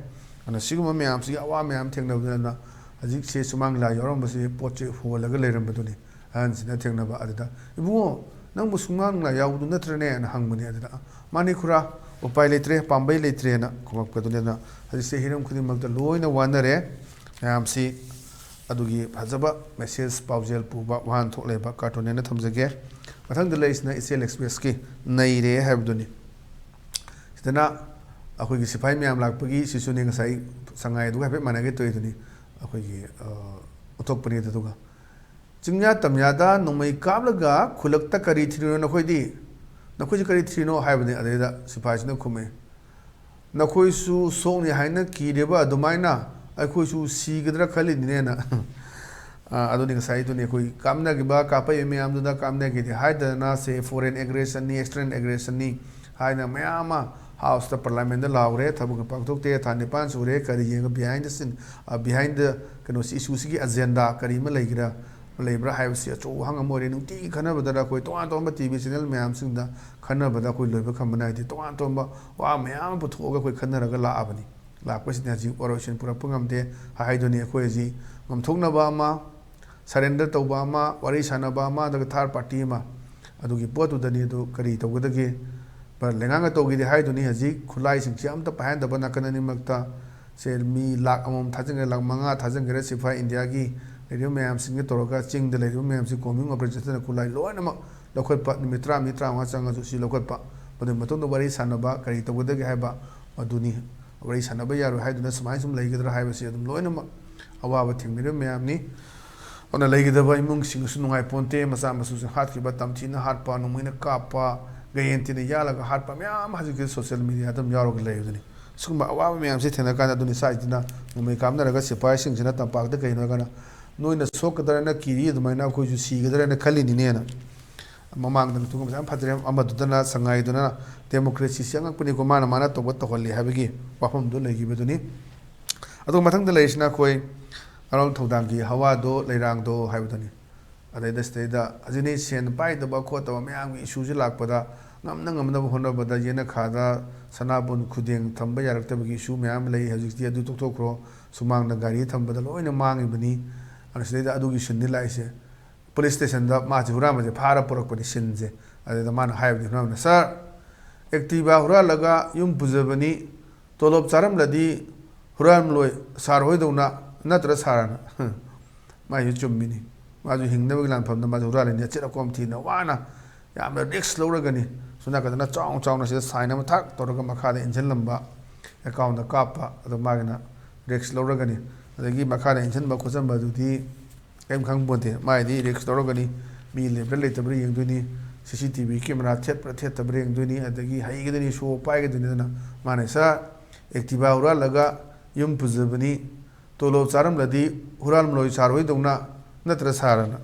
ꯑꯗꯨꯅ ꯁꯤꯒꯨꯝꯕ ꯃꯌꯥꯝꯁꯤꯒꯤ ꯑꯋꯥ ꯃꯌꯥꯝ ꯊꯦꯡꯅꯕꯗꯨꯅ ꯍꯧꯖꯤꯛꯁꯦ ꯁꯨꯃꯥꯡ ꯂꯤꯂꯥ ꯌꯥꯎꯔꯝꯕꯁꯦ ꯄꯣꯠꯁꯦ ꯍꯣꯜꯂꯒ ꯂꯩꯔꯝꯕꯗꯨꯅꯤ꯫ ꯑꯍꯟꯁꯤꯅ ꯊꯦꯡꯅꯕ ꯑꯗꯨꯗ, "ꯏꯕꯨꯡꯉꯣ, ꯅꯪꯕꯨ ꯁꯨꯃꯥꯡ ꯂꯤꯂꯥ ꯌꯥꯎꯕꯗꯨ ꯅꯠꯇ꯭ꯔꯅꯦ?" ꯑꯅ ꯍꯪꯕꯅꯦ꯫ ꯑꯗꯨꯗ, "ꯃꯥꯅꯤ ꯈꯨꯔꯥ, ꯎꯄꯥꯏ ꯂꯩꯇ꯭ꯔꯦ, ꯄꯥꯝꯕꯩ ꯂꯩꯇ꯭ꯔꯦꯅ" ꯈꯨꯝꯃꯛꯄꯗꯨꯅꯤ꯫ ꯑꯗꯨꯅ ꯍꯧꯖꯤꯛꯁꯦ ꯍꯤꯔꯝ ꯈꯨꯗꯤꯡꯃꯛꯇ ꯂꯣꯏꯅ ꯋꯥꯅꯔꯦ ꯃꯌꯥꯝꯁꯤ꯫ ꯑꯗꯨꯒꯤ ꯐꯖꯕ ꯃꯦꯁꯦꯖ, ꯄꯥꯎꯖꯦꯜ ꯄꯨꯕ ꯋꯥꯍꯟꯊꯣꯛ ꯂꯩꯕ ꯀꯥꯔꯇꯨꯟꯅꯦꯅ ꯊꯝꯖꯒꯦ꯫ ꯃꯊꯪꯗ ꯂꯩꯔꯤꯁꯤꯅ ꯏꯆꯦꯜ ꯑꯦꯛꯁꯄ꯭ꯔꯦꯁꯀꯤ "ꯅꯩꯔꯦ" ꯍꯥꯏꯕꯗꯨꯅꯤ꯫ ꯁꯤꯗꯅ ꯑꯩꯈꯣꯏꯒꯤ ꯁꯤꯐꯥꯏ ꯃꯌꯥꯝ ꯂꯥꯛꯄꯒꯤ ꯁꯤꯁꯨꯅꯤ, ꯉꯁꯥꯏ ꯁꯉꯥꯏꯗꯨꯒ ꯍꯥꯏꯐꯦꯠ ꯃꯥꯟꯅꯒꯦ ꯇꯧꯔꯤꯗꯨꯅꯤ꯫ ꯑꯩꯈꯣꯏꯒꯤ, ꯑ, ꯎꯠꯊꯣꯛꯄꯅꯤ꯫ ꯑꯗꯨꯒ, "ꯆꯤꯡꯌꯥ ꯇꯝꯌꯥꯗ ꯅꯣꯡꯃꯩ ꯀꯥꯞꯂꯒ ꯈꯨꯜꯂꯛꯇ ꯀꯔꯤ ꯊꯤꯔꯤꯅꯣ ꯅꯈꯣꯏꯗꯤ? ꯅꯈꯣꯏꯁꯤ ꯀꯔꯤ ꯊꯤꯔꯤꯅꯣ?" ꯍꯥꯏꯕꯅꯤ꯫ ꯑꯗꯩꯗ ꯁꯤꯐꯥꯏꯁꯤꯅ ꯈꯨꯝꯃꯦ, "ꯅꯈꯣꯏꯁꯨ ꯁꯣꯛꯅꯤ ꯍꯥꯏꯅ ꯀꯤꯔꯤꯕ ꯑꯗꯨꯃꯥꯏꯅ ꯑꯩꯈꯣꯏꯁꯨ ꯁꯤꯒꯗ꯭ꯔꯥ ꯈꯜꯂꯤꯅꯤꯅꯦꯅ"꯫ ꯑ, ꯑꯗꯨꯅꯤ ꯉꯁꯥꯏꯗꯨꯅꯤ ꯑꯩꯈꯣꯏ ꯀꯥꯞꯅꯈꯤꯕ, ꯀꯥꯞꯄꯛꯏꯕ ꯃꯌꯥꯝꯗꯨꯗ ꯀꯥꯞꯅꯈꯤꯗꯦ ꯍꯥꯏꯗꯅ, ꯁꯦ foreign aggressionꯅꯤ, external aggressionꯅꯤ ꯍꯥꯏꯅ ꯃꯌꯥꯝ ꯑꯃ ꯍꯥꯎꯁꯇ, ꯄꯥꯔꯂꯥꯃꯦꯟꯗ ꯂꯥꯎꯔꯦ꯫ ꯊꯕꯛꯀ ꯄꯥꯡꯊꯣꯛꯇꯦ꯫ ꯊꯥ ꯅꯤꯄꯥꯟ ꯁꯨꯔꯦ꯫ ꯀꯔꯤ ꯌꯦꯡꯉ behind the scene, ꯑ, behind the ꯀꯩꯅꯣꯁꯤ, ꯏꯁꯨꯁꯤꯒꯤ ꯑꯖꯦꯟꯗꯥ ꯀꯔꯤ ꯑꯃ ꯂꯩꯒꯦꯔꯥ, ꯂꯩꯕ꯭ꯔꯥ ꯍꯥꯏꯕꯁꯤ ꯑꯆꯧꯕ ꯋꯥꯍꯪ ꯑꯃ ꯑꯣꯏꯔꯦ꯫ ꯅꯨꯡꯇꯤꯒꯤ ꯈꯟꯅꯕꯗ ꯑꯩꯈꯣꯏ ꯇꯣꯉꯥꯟ ꯇꯣꯉꯥꯟꯕ ꯇꯤ ꯚꯤ ꯆꯦꯅꯦꯜ ꯃꯌꯥꯝꯁꯤꯡꯗ ꯈꯟꯅꯕꯗ ꯑꯩꯈꯣꯏ ꯂꯣꯏꯕ ꯈꯝꯕ ꯅꯥꯏꯗꯦ꯫ ꯇꯣꯉꯥꯟ ꯇꯣꯉꯥꯟꯕ ꯋꯥ ꯃꯌꯥꯝ ꯑꯃ ꯄꯨꯊꯣꯛꯑꯒ ꯑꯩꯈꯣꯏ ꯈꯟꯅꯔꯒ ꯂꯥꯛꯑꯕꯅꯤ꯫ ꯂꯥꯛꯄꯁꯤꯅ ꯍꯧꯖꯤꯛ ꯋꯥꯔꯣꯏꯁꯤꯟ ꯄꯨꯔꯛꯄ ꯉꯝꯗꯦ ꯍꯥꯏꯗꯨꯅꯤ꯫ ꯑꯩꯈꯣꯏ ꯍꯧꯖꯤꯛ ꯉꯝꯊꯣꯛꯅꯕ ꯑꯃ, surrender ꯇꯧꯕ ꯑꯃ, ꯋꯥꯔꯤ ꯁꯥꯟꯅꯕ ꯑꯃ, ꯑꯗꯨꯒ third party ꯑꯃ, ꯑꯗꯨꯒꯤ ꯄꯣꯠꯇꯨꯗꯅꯤ꯫ ꯑꯗꯨ ꯀꯔꯤ ꯇꯧꯒꯗꯒꯦ? ꯂꯩꯉꯥꯛꯅ ꯇꯧꯒꯦꯗꯤ ꯍꯥꯏꯗꯨꯅꯤ꯫ ꯍꯧꯖꯤꯛ ꯈꯨꯠꯂꯥꯏꯁꯤꯡꯁꯤ ꯑꯝꯇ ꯄꯥꯏꯍꯟꯗꯕ, ꯅꯥꯀꯟ ꯑꯅꯤꯃꯛꯇ ꯁꯦ ꯃꯤ ꯂꯥꯈ ꯑꯃꯃꯝ ꯊꯥꯖꯤꯟꯒꯦꯔꯥ, ꯂꯥꯈ ꯃꯉꯥ ꯊꯥꯖꯤꯟꯒꯦꯔꯥ, ꯁꯤꯐꯥꯏ ꯏꯟꯗꯤꯌꯥꯒꯤ ꯂꯩꯔꯤꯕ ꯃꯌꯥꯝꯁꯤꯡꯒ ꯇꯧꯔꯒ ꯆꯤꯡꯗ ꯂꯩꯔꯤꯕ ꯃꯌꯥꯝꯁꯤ combing operation ꯆꯠꯇꯅ ꯈꯨꯠꯂꯥꯏ ꯂꯣꯏꯅꯃꯛ ꯂꯧꯈꯠꯄ, ꯅꯨꯃꯤꯠ ꯇꯔꯥꯃꯔꯤ ꯇꯔꯥꯃꯉꯥ ꯆꯪꯉꯁꯨ ꯁꯤ ꯂꯧꯈꯠꯄ, ꯃꯗꯨꯒꯤ ꯃꯇꯨꯡꯗ ꯋꯥꯔꯤ ꯁꯥꯟꯅꯕ, ꯀꯔꯤ ꯇꯧꯒꯗꯒꯦ ꯍꯥꯏꯕ ꯃꯗꯨꯅꯤ꯫ ꯋꯥꯔꯤ ꯁꯥꯟꯅꯕ ꯌꯥꯔꯣꯏ ꯍꯥꯏꯗꯨꯅ ꯁꯨꯃꯥꯏꯅ ꯁꯨꯝ ꯂꯩꯒꯗ꯭ꯔꯥ ꯍꯥꯏꯕꯁꯤ ꯑꯗꯨꯝ ꯂꯣꯏꯅꯃꯛ ꯑꯋꯥꯕ ꯊꯦꯡꯅꯔꯤꯕ ꯃꯌꯥꯝꯅꯤ꯫ ꯑꯗꯨꯅ ꯂꯩꯒꯗꯕ ꯏꯃꯨꯡꯁꯤꯡꯁꯨ ꯅꯨꯡꯉꯥꯏꯄꯣꯟꯇꯦ, ꯃꯆꯥ ꯃꯁꯨꯁꯤꯡ ꯍꯥꯠꯈꯤꯕ, ꯇꯝꯊꯤꯅ ꯍꯥꯠꯄ, ꯅꯣꯡꯃꯩꯅ ꯀꯥꯞꯄ, ꯒꯌꯦꯟꯇꯤꯅ ꯌꯥꯜꯂꯒ ꯍꯥꯠꯄ ꯃꯌꯥꯝ ꯍꯧꯖꯤꯛꯇꯤ social media ꯑꯗꯨꯝ ꯌꯥꯎꯔꯒ ꯂꯩꯕꯗꯨꯅꯤ꯫ ꯁꯤꯒꯨꯝꯕ ꯑꯋꯥꯕ ꯃꯌꯥꯝꯁꯤ ꯊꯦꯡꯅ ꯀꯥꯟꯗ ꯑꯗꯨꯅꯤ ꯁ꯭ꯋꯥꯏꯁꯤꯅ ꯅꯣꯡꯃꯩ ꯀꯥꯞꯅꯔꯒ ꯁꯤꯐꯥꯏꯁꯤꯡꯁꯤꯅ ꯇꯝꯄꯥꯛꯇ ꯀꯩꯅꯣ ꯍꯥꯏꯔꯀꯥꯟꯗ ꯅꯣꯏꯅ ꯁꯣꯛꯀꯗ꯭ꯔꯅ ꯀꯤꯔꯤ, ꯑꯗꯨꯃꯥꯏꯅ ꯑꯩꯈꯣꯏꯁꯨ ꯁꯤꯒꯗ꯭ꯔꯅ ꯈꯜꯂꯤꯅꯤꯅꯦꯅ꯫ ꯃꯃꯥꯡꯗ ꯊꯣꯛꯈꯤꯕꯁꯦ ꯌꯥꯝ ꯐꯖꯔꯦ꯫ ꯑꯃꯗꯨꯗꯅ ꯁꯉꯥꯏꯗꯨꯅ democracy ꯁꯤ ꯑꯉꯛꯄꯅꯤꯀꯣ, ꯃꯥꯅ ꯃꯥꯅ ꯇꯧꯕ ꯇꯧꯍꯜꯂꯤ ꯍꯥꯏꯕꯒꯤ ꯋꯥꯐꯝꯗꯨ ꯂꯩꯈꯤꯕꯗꯨꯅꯤ꯫ ꯑꯗꯨꯒ ꯃꯊꯪꯗ ꯂꯩꯔꯤꯁꯤꯅ ꯑꯩꯈꯣꯏ ꯑꯔꯣꯜ ꯊꯧꯗꯥꯡꯒꯤ ꯍꯋꯥꯗꯣ ꯂꯩꯔꯥꯡꯗꯣ ꯍꯥꯏꯕꯗꯨꯅꯤ꯫ ꯑꯗꯩꯗ ꯁꯤꯗꯩꯗ ꯍꯧꯖꯤꯛꯅꯤ ꯁꯦꯟ ꯄꯥꯏꯗꯕ ꯈꯣꯠꯇꯕ ꯃꯌꯥꯝꯒꯤ ꯏꯁꯨꯁꯤ ꯂꯥꯛꯄꯗ ꯉꯝꯅ ꯉꯝꯅꯕ ꯍꯣꯠꯅꯕꯗ ꯌꯦꯅꯈꯥꯗ ꯁꯅꯥꯕꯨꯟ ꯈꯨꯗꯦꯡ ꯊꯝꯕ ꯌꯥꯔꯛꯇꯕꯒꯤ ꯏꯁꯨ ꯃꯌꯥꯝ ꯂꯩ꯫ ꯍꯧꯖꯤꯛꯇꯤ ꯑꯗꯨ ꯇꯣꯛꯊꯣꯛꯈ꯭ꯔꯣ, ꯁꯨꯃꯥꯡꯗ ꯒꯥꯔꯤ ꯊꯝꯕꯗ ꯂꯣꯏꯅ ꯃꯥꯡꯉꯤꯕꯅꯤ꯫ ꯑꯗꯨ ꯁꯤꯗꯩꯗ ꯑꯗꯨꯒꯤ ꯁꯤꯟꯅꯤ ꯂꯥꯛꯏꯁꯦ꯫ ꯄꯨꯂꯤꯁ ꯁ꯭ꯇꯦꯁꯟꯗ ꯃꯥꯁꯦ ꯍꯨꯔꯥꯟꯕꯁꯦ ꯐꯥꯔ ꯄꯨꯔꯛꯄꯅꯤ ꯁꯤꯟꯁꯦ꯫ ꯑꯗꯨꯗ ꯃꯥꯅ ꯍꯥꯏꯕꯗꯤ ꯍꯨꯔꯥꯟꯕꯅ, "ꯁꯥꯔ, Activa ꯍꯨꯔꯥꯜꯂꯒ ꯌꯨꯝ ꯄꯨꯖꯕꯅꯤ, ꯇꯣꯂꯣꯞ ꯆꯥꯔꯝꯂꯗꯤ ꯍꯨꯔꯥꯜꯂꯣꯏ ꯁꯥꯔ ꯍꯣꯏꯗꯧꯅ, ꯅꯠꯇ꯭ꯔ ꯁꯥꯔꯅ?" ꯃꯥꯏꯁꯨ ꯆꯨꯝꯃꯤꯅꯤ꯫ ꯃꯥꯁꯨ ꯍꯤꯡꯅꯕꯒꯤ ꯂꯥꯟꯐꯝꯗ ꯃꯥꯁꯨ ꯍꯨꯔꯥꯜꯂꯤꯅꯤ꯫ ꯑꯆꯦꯠ ꯑꯀꯣꯝ ꯊꯤꯅ ꯋꯥꯅ ꯌꯥꯝꯅ risk ꯂꯧꯔꯒꯅꯤ꯫ ꯁꯣꯝ ꯅꯥꯀꯟꯗꯅ ꯆꯥꯎꯅ ꯆꯥꯎꯅ ꯁꯤꯗ sign ꯑꯃ ꯊꯥꯛ ꯇꯧꯔꯒ ꯃꯈꯥꯗ ꯏꯟꯁꯤꯜꯂꯝꯕ, account ꯀꯥꯞꯄ, ꯑꯗꯣ ꯃꯥꯒꯤꯅ risk ꯂꯧꯔꯒꯅꯤ꯫ ꯑꯗꯒꯤ ꯃꯈꯥꯗ ꯏꯟꯁꯤꯟꯕ ꯈꯣꯠꯆꯟꯕꯗꯨꯗꯤ ꯀꯔꯤꯝ ꯈꯪꯄꯣꯟꯇꯦ꯫ ꯃꯥꯏꯗꯤ risk ꯂꯧꯔꯒꯅꯤ, ꯃꯤ ꯂꯩꯕ꯭ꯔꯥ ꯂꯩꯇꯕ꯭ꯔꯥ ꯌꯦꯡꯗꯣꯏꯅꯤ, C C T V camera ꯊꯦꯠꯄ꯭ꯔꯥ ꯊꯦꯠꯇꯕ꯭ꯔꯥ ꯌꯦꯡꯗꯣꯏꯅꯤ, ꯑꯗꯒꯤ ꯍꯩꯒꯗꯣꯏꯅꯤ, show ꯄꯥꯏꯒꯗꯣꯏꯅꯤ꯫ ꯑꯗꯨꯅ ꯃꯥꯅ, "ꯁꯥꯔ, Activa ꯍꯨꯔꯥꯜꯂꯒ ꯌꯨꯝ ꯄꯨꯖꯕꯅꯤ, ꯇꯣꯂꯣꯞ ꯆꯥꯔꯝꯂꯗꯤ ꯍꯨꯔꯥꯜꯂꯣꯏ ꯁꯥꯔ ꯍꯣꯏꯗꯧꯅ, ꯅꯠꯇ꯭ꯔ ꯁꯥꯔꯅ?"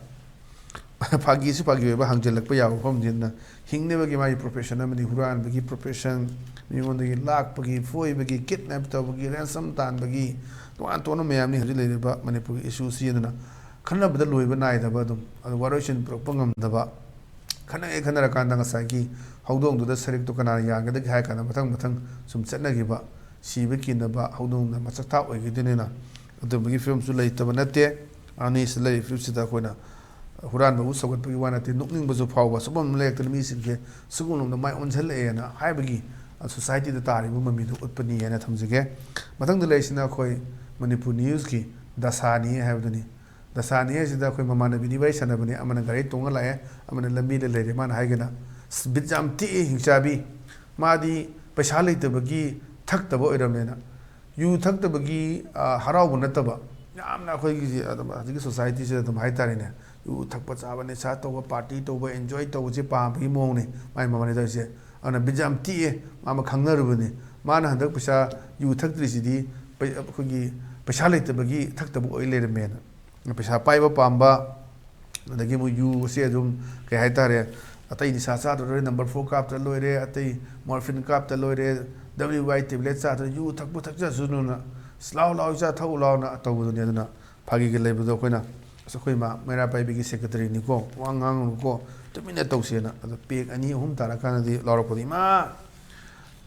ꯐꯥꯒꯤꯁꯨ ꯐꯥꯒꯤ ꯑꯣꯏꯕ ꯍꯪꯖꯤꯜꯂꯛꯄ ꯌꯥꯕ ꯋꯥꯐꯝꯁꯤꯅ ꯍꯤꯡꯅꯕꯒꯤ ꯃꯥꯒꯤ profession ꯑꯃꯅꯤ꯫ ꯍꯨꯔꯥꯟꯕꯒꯤ profession, ꯃꯤꯉꯣꯟꯗꯒꯤ ꯂꯥꯛꯄꯒꯤ, ꯐꯣꯏꯕꯒꯤ, kidnap ꯇꯧꯕꯒꯤ, ransom ꯇꯥꯟꯕꯒꯤ, ꯇꯣꯉꯥꯟ ꯇꯣꯉꯥꯟꯕ ꯃꯌꯥꯝꯅꯤ ꯍꯧꯖꯤꯛ ꯂꯩꯔꯤꯕ ꯃꯅꯤꯄꯨꯔꯒꯤ issue ꯁꯤ꯫ ꯑꯗꯨꯅ ꯈꯟꯅꯕꯗ ꯂꯣꯏꯕ ꯅꯥꯏꯗꯕ, ꯑꯗꯨꯝ ꯑꯗꯨ ꯋꯥꯔꯣꯏꯁꯤꯟ ꯄꯨꯔꯛꯄ ꯉꯝꯗꯕ, ꯈꯟꯅꯒꯦ ꯈꯟꯅꯔꯀꯥꯟꯗ ꯉꯁꯥꯏꯒꯤ ꯍꯧꯗꯣꯡꯗꯨꯗ ꯁꯔꯤꯛꯇꯣ ꯀꯅꯥꯅ ꯌꯥꯟꯒꯗꯒꯦ ꯍꯥꯏꯔ ꯀꯥꯟꯗ ꯃꯊꯪ ꯃꯊꯪ ꯁꯨꯝ ꯆꯠꯅꯈꯤꯕ, ꯁꯤꯕ ꯀꯤꯅꯕ ꯍꯧꯗꯣꯡꯅ ꯃꯆꯥꯛꯊꯥ ꯑꯣꯏꯈꯤꯗꯣꯏꯅꯤꯅ ꯑꯗꯨꯝꯕꯒꯤ ꯐꯤꯕꯝꯁꯨ ꯂꯩꯇꯕ ꯅꯠꯇꯦ꯫ ꯑꯅꯤꯁꯤꯗ ꯂꯩꯔꯤꯕ ꯐꯤꯕꯝꯁꯤꯗ ꯑꯩꯈꯣꯏꯅ ꯍꯨꯔꯥꯟꯕꯕꯨ ꯁꯧꯒꯠꯄꯒꯤ ꯋꯥ ꯅꯠꯇꯦ, ꯅꯣꯛꯅꯤꯡꯕꯁꯨ ꯐꯥꯎꯕ, ꯁꯨꯐꯝ ꯑꯃ ꯂꯩꯔꯛꯇꯅ ꯃꯤꯁꯤꯡꯁꯦ ꯁꯤꯒꯨꯝꯕ ꯂꯣꯝꯗ ꯃꯥꯏ ꯑꯣꯟꯁꯤꯜꯂꯛꯑꯦꯅ ꯍꯥꯏꯕꯒꯤ, ꯑ, ꯁꯣꯁꯥꯏꯇꯤꯗ ꯇꯥꯔꯤꯕ ꯃꯃꯤꯗꯨ ꯎꯠꯄꯅꯤ ꯍꯥꯏꯅ ꯊꯝꯖꯒꯦ꯫ ꯃꯊꯪꯗ ꯂꯩꯔꯤꯁꯤꯅ ꯑꯩꯈꯣꯏ ꯃꯅꯤꯄꯨꯔ ꯅ꯭ꯌꯨꯁꯀꯤ ꯗꯁꯥꯅꯤ ꯍꯥꯏꯕꯗꯨꯅꯤ꯫ ꯗꯁꯥꯅꯤ ꯍꯥꯏꯁꯤꯗ ꯑꯩꯈꯣꯏ ꯃꯃꯥꯟꯅꯕꯤꯅꯤ ꯋꯥꯔꯤ ꯁꯥꯟꯅꯕꯅꯤ, ꯑꯃꯅ ꯒꯥꯔꯤ ꯇꯣꯡꯉ ꯂꯥꯛꯑꯦ, ꯑꯃꯅ ꯂꯝꯕꯤꯗ ꯂꯩꯔꯦ꯫ ꯃꯥꯅ ꯍꯥꯏꯒꯅ, "ꯑꯁ, ꯕꯤꯠ ꯌꯥꯝ ꯇꯦꯛꯑꯦ ꯍꯤꯡꯆꯥꯕꯤ꯫ ꯃꯥꯗꯤ ꯄꯩꯁꯥ ꯂꯩꯇꯕꯒꯤ ꯊꯛꯇꯕ ꯑꯣꯏꯔꯝꯃꯦꯅ"꯫ ꯌꯨ ꯊꯛꯇꯕꯒꯤ, ꯑ, ꯍꯔꯥꯎꯕ ꯅꯠꯇꯕ, ꯌꯥꯝꯅ ꯑꯩꯈꯣꯏꯒꯤ ꯑꯗꯨꯝ ꯍꯧꯖꯤꯛꯀꯤ ꯁꯣꯁꯥꯏꯇꯤꯁꯤꯗ ꯑꯗꯨꯝ ꯍꯥꯏꯇꯥꯔꯦꯅꯦ, ꯌꯨ ꯊꯛꯄ, ꯆꯥꯕ, ꯅꯤꯁꯥ ꯇꯧꯕ, ꯄꯥꯔꯇꯤ ꯇꯧꯕ, ꯑꯦꯟꯖꯣꯏ ꯇꯧꯕꯁꯦ ꯄꯥꯝꯕꯒꯤ ꯃꯑꯣꯡꯅꯤ ꯃꯥꯏ ꯃꯃꯥꯟꯅꯕꯤ ꯇꯧꯔꯤꯁꯦ꯫ ꯑꯗꯨꯅ ꯕꯤꯠ ꯌꯥꯝ ꯇꯦꯛꯑꯦ꯫ ꯃꯥ ꯑꯃ ꯈꯪꯅꯔꯨꯕꯅꯤ꯫ ꯃꯥꯅ ꯍꯟꯗꯛ ꯄꯩꯁꯥ, ꯌꯨ ꯊꯛꯇ꯭ꯔꯤꯁꯤꯗꯤ ꯄꯩ-, ꯑꯩꯈꯣꯏꯒꯤ ꯄꯩꯁꯥ ꯂꯩꯇꯕꯒꯤ ꯊꯛꯇꯕ ꯑꯣꯏ ꯂꯩꯔꯝꯃꯦꯅ꯫ ꯄꯩꯁꯥ ꯄꯥꯏꯕ ꯄꯥꯝꯕ, ꯑꯗꯒꯤ ꯑꯃꯨꯛ ꯌꯨꯁꯦ ꯑꯗꯨꯝ, ꯀꯩ ꯍꯥꯏꯇꯥꯔꯦ, ꯑꯇꯩ ꯅꯤꯁꯥ ꯆꯥꯗ꯭ꯔ ꯂꯣꯏꯔꯦ, ꯅꯝꯕꯔ ꯐꯣꯔ ꯀꯥꯞꯇ꯭ꯔ ꯂꯣꯏꯔꯦ, ꯑꯇꯩ ꯃꯣꯔꯐꯤꯟ ꯀꯥꯞꯇ ꯂꯣꯏꯔꯦ, ꯗꯕ꯭ꯂꯤꯌꯨ ꯋꯥꯏ ꯇꯦꯕ꯭ꯂꯦꯠ ꯆꯥꯗ꯭ꯔ, ꯌꯨ ꯊꯛꯄ ꯊꯛꯆꯁꯅꯨꯅ, "ꯑꯁ, ꯂꯥꯎ, ꯂꯥꯎ, ꯏꯆꯥ, ꯊꯛꯎ ꯂꯥꯎꯅ" ꯇꯧꯕꯗꯨꯅꯤ꯫ ꯑꯗꯨꯅ ꯐꯥꯒꯤꯒ ꯂꯩꯕꯗꯣ ꯑꯩꯈꯣꯏꯅ, "ꯑꯁ, ꯑꯩꯈꯣꯏ ꯏꯃꯥ ꯃꯩꯔꯥ ꯄꯥꯏꯕꯤꯒꯤ ꯁꯦꯀ꯭ꯔꯦꯇꯔꯤꯅꯤꯀꯣ, ꯋꯥ ꯉꯥꯡꯉꯨꯅꯨꯀꯣ, ꯇꯨꯃꯤꯟꯅ ꯇꯧꯁꯦꯅ"꯫ ꯑꯗꯣ ꯄꯦꯛ ꯑꯅꯤ ꯑꯍꯨꯝ ꯇꯥꯔꯀꯥꯟꯗꯗꯤ ꯂꯥꯎꯔꯛꯄꯗꯣ, "ꯏꯃꯥ,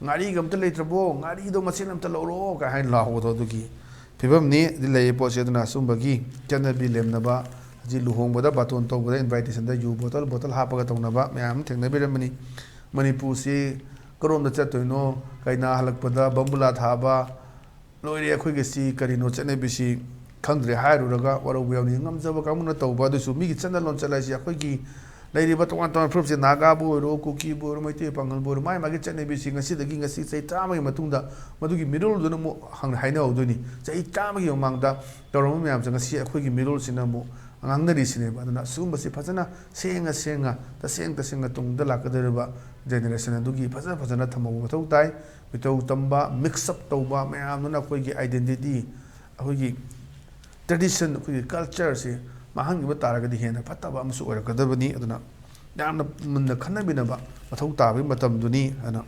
ꯉꯥꯔꯤꯒ ꯑꯝꯇ ꯂꯩꯇ꯭ꯔꯕꯣ? ꯉꯥꯔꯤꯗꯣ ꯃꯆꯦꯠ ꯑꯝꯇ ꯂꯧꯔꯛꯑꯣ" ꯀꯥꯏ ꯍꯥꯏꯅ ꯂꯥꯎꯕꯗꯣ, ꯑꯗꯨꯒꯤ ꯐꯤꯕꯝꯅꯤ꯫ ꯑꯗꯨ ꯂꯩꯌꯦ ꯄꯣꯠꯁꯦ꯫ ꯑꯗꯨꯅ ꯑꯁꯨꯝꯕꯒꯤ ꯆꯠꯅꯕꯤ ꯂꯦꯝꯅꯕ, ꯍꯧꯖꯤꯛ ꯂꯨꯍꯣꯡꯕꯗ ꯕꯥꯇꯣꯟ ꯇꯧꯕꯗ ꯏꯟꯚꯥꯏꯇꯦꯁꯟꯗ ꯌꯨ ꯕꯣꯇꯜ ꯕꯣꯇꯜ ꯍꯥꯞꯄꯒ ꯇꯧꯅꯕ ꯃꯌꯥꯝ ꯑꯃ ꯊꯦꯡꯅꯕꯤꯔꯝꯕꯅꯤ꯫ ꯃꯅꯤꯄꯨꯔꯁꯤ ꯀꯔꯣꯝꯗ ꯆꯠꯇꯣꯏꯅꯣ? ꯀꯩꯅꯥ ꯍꯜꯂꯛꯄꯗ ꯕꯝꯕꯨꯂꯥ ꯊꯥꯕ, ꯂꯣꯏꯔꯦ ꯑꯩꯈꯣꯏꯒꯤ ꯁꯤ ꯀꯔꯤꯅꯣ ꯆꯠꯅꯕꯤꯁꯤ ꯈꯪꯗ꯭ꯔꯦ ꯍꯥꯏꯔꯨꯔꯒ ꯋꯥꯔꯧꯕ ꯌꯥꯎꯅꯤ꯫ ꯉꯝꯖꯕ ꯀꯥꯡꯕꯨꯅ ꯇꯧꯕ, ꯑꯗꯨꯁꯨ ꯃꯤꯒꯤ ꯆꯠꯅ ꯂꯣꯟꯆꯠ ꯍꯥꯏꯁꯤ ꯑꯩꯈꯣꯏꯒꯤ ꯂꯩꯔꯤꯕ ꯇꯣꯉꯥꯟ ꯇꯣꯉꯥꯟꯕ ꯐꯨꯔꯨꯞꯁꯦ, ꯅꯥꯒꯥꯕꯨ ꯑꯣꯏꯔꯣ, ꯀꯨꯀꯤꯕꯨ ꯑꯣꯏꯔꯣ, ꯃꯩꯇꯩ ꯄꯥꯉꯜꯕꯨ ꯑꯣꯏꯔꯣ, ꯃꯥꯒꯤ ꯃꯥꯒꯤ ꯆꯠꯅꯕꯤꯁꯤ ꯉꯁꯤꯗꯒꯤ, ꯉꯁꯤ ꯆꯍꯤ ꯇꯔꯥꯃꯒꯤ ꯃꯇꯨꯡꯗ ꯃꯗꯨꯒꯤ ꯃꯤꯔꯣꯜꯗꯨꯅ ꯑꯃꯨꯛ ꯍꯪ-, ꯍꯥꯏꯅꯍꯧꯗꯣꯏꯅꯤ꯫ ꯆꯍꯤ ꯇꯔꯥꯃꯒꯤ ꯃꯃꯥꯡꯗ ꯇꯧꯔꯝꯕ ꯃꯌꯥꯝꯁꯦ ꯉꯁꯤ ꯑꯩꯈꯣꯏꯒꯤ ꯃꯤꯔꯣꯜꯁꯤꯅ ꯑꯃꯨꯛ ꯉꯥꯡꯅꯔꯤꯁꯤꯅꯦꯕ꯫ ꯑꯗꯨꯅ ꯁꯤꯒꯨꯝꯕꯁꯤ ꯐꯖꯅ ꯁꯦꯡꯅ ꯁꯦꯡꯅ, ꯇꯁꯦꯡ ꯇꯁꯦꯡꯅ ꯇꯨꯡꯗ ꯂꯥꯛꯀꯗꯧꯔꯤꯕ ꯖꯦꯅꯦꯔꯦꯁꯟ ꯑꯗꯨꯒꯤ ꯐꯖ ꯐꯖꯅ ꯊꯝꯍꯧꯕ ꯃꯊꯧ ꯇꯥꯏ꯫ ꯃꯤꯇꯧ ꯇꯝꯕ, ꯃꯤꯛꯁ ꯑꯞ ꯇꯧꯕ ꯃꯌꯥꯝꯗꯨꯅ ꯑꯩꯈꯣꯏꯒꯤ ꯑꯥꯏꯗꯦꯟꯇꯤꯇꯤ, ꯑꯩꯈꯣꯏꯒꯤ ꯇ꯭ꯔꯦꯗꯤꯁꯟ, ꯑꯩꯈꯣꯏꯒꯤ ꯀꯜꯆꯔꯁꯤ ꯃꯥꯡꯍꯟꯈꯤꯕ ꯇꯥꯔꯒꯗꯤ ꯍꯦꯟꯅ ꯐꯠꯇꯕ ꯑꯃꯁꯨ ꯑꯣꯏꯔꯛꯀꯗꯕꯅꯤ꯫ ꯑꯗꯨꯅ ꯌꯥꯝꯅ ꯃꯨꯟꯅ ꯈꯟꯅꯕꯤꯅꯕ ꯃꯊꯧ ꯇꯥꯕꯒꯤ ꯃꯇꯝꯗꯨꯅꯤ ꯍꯥꯏꯅ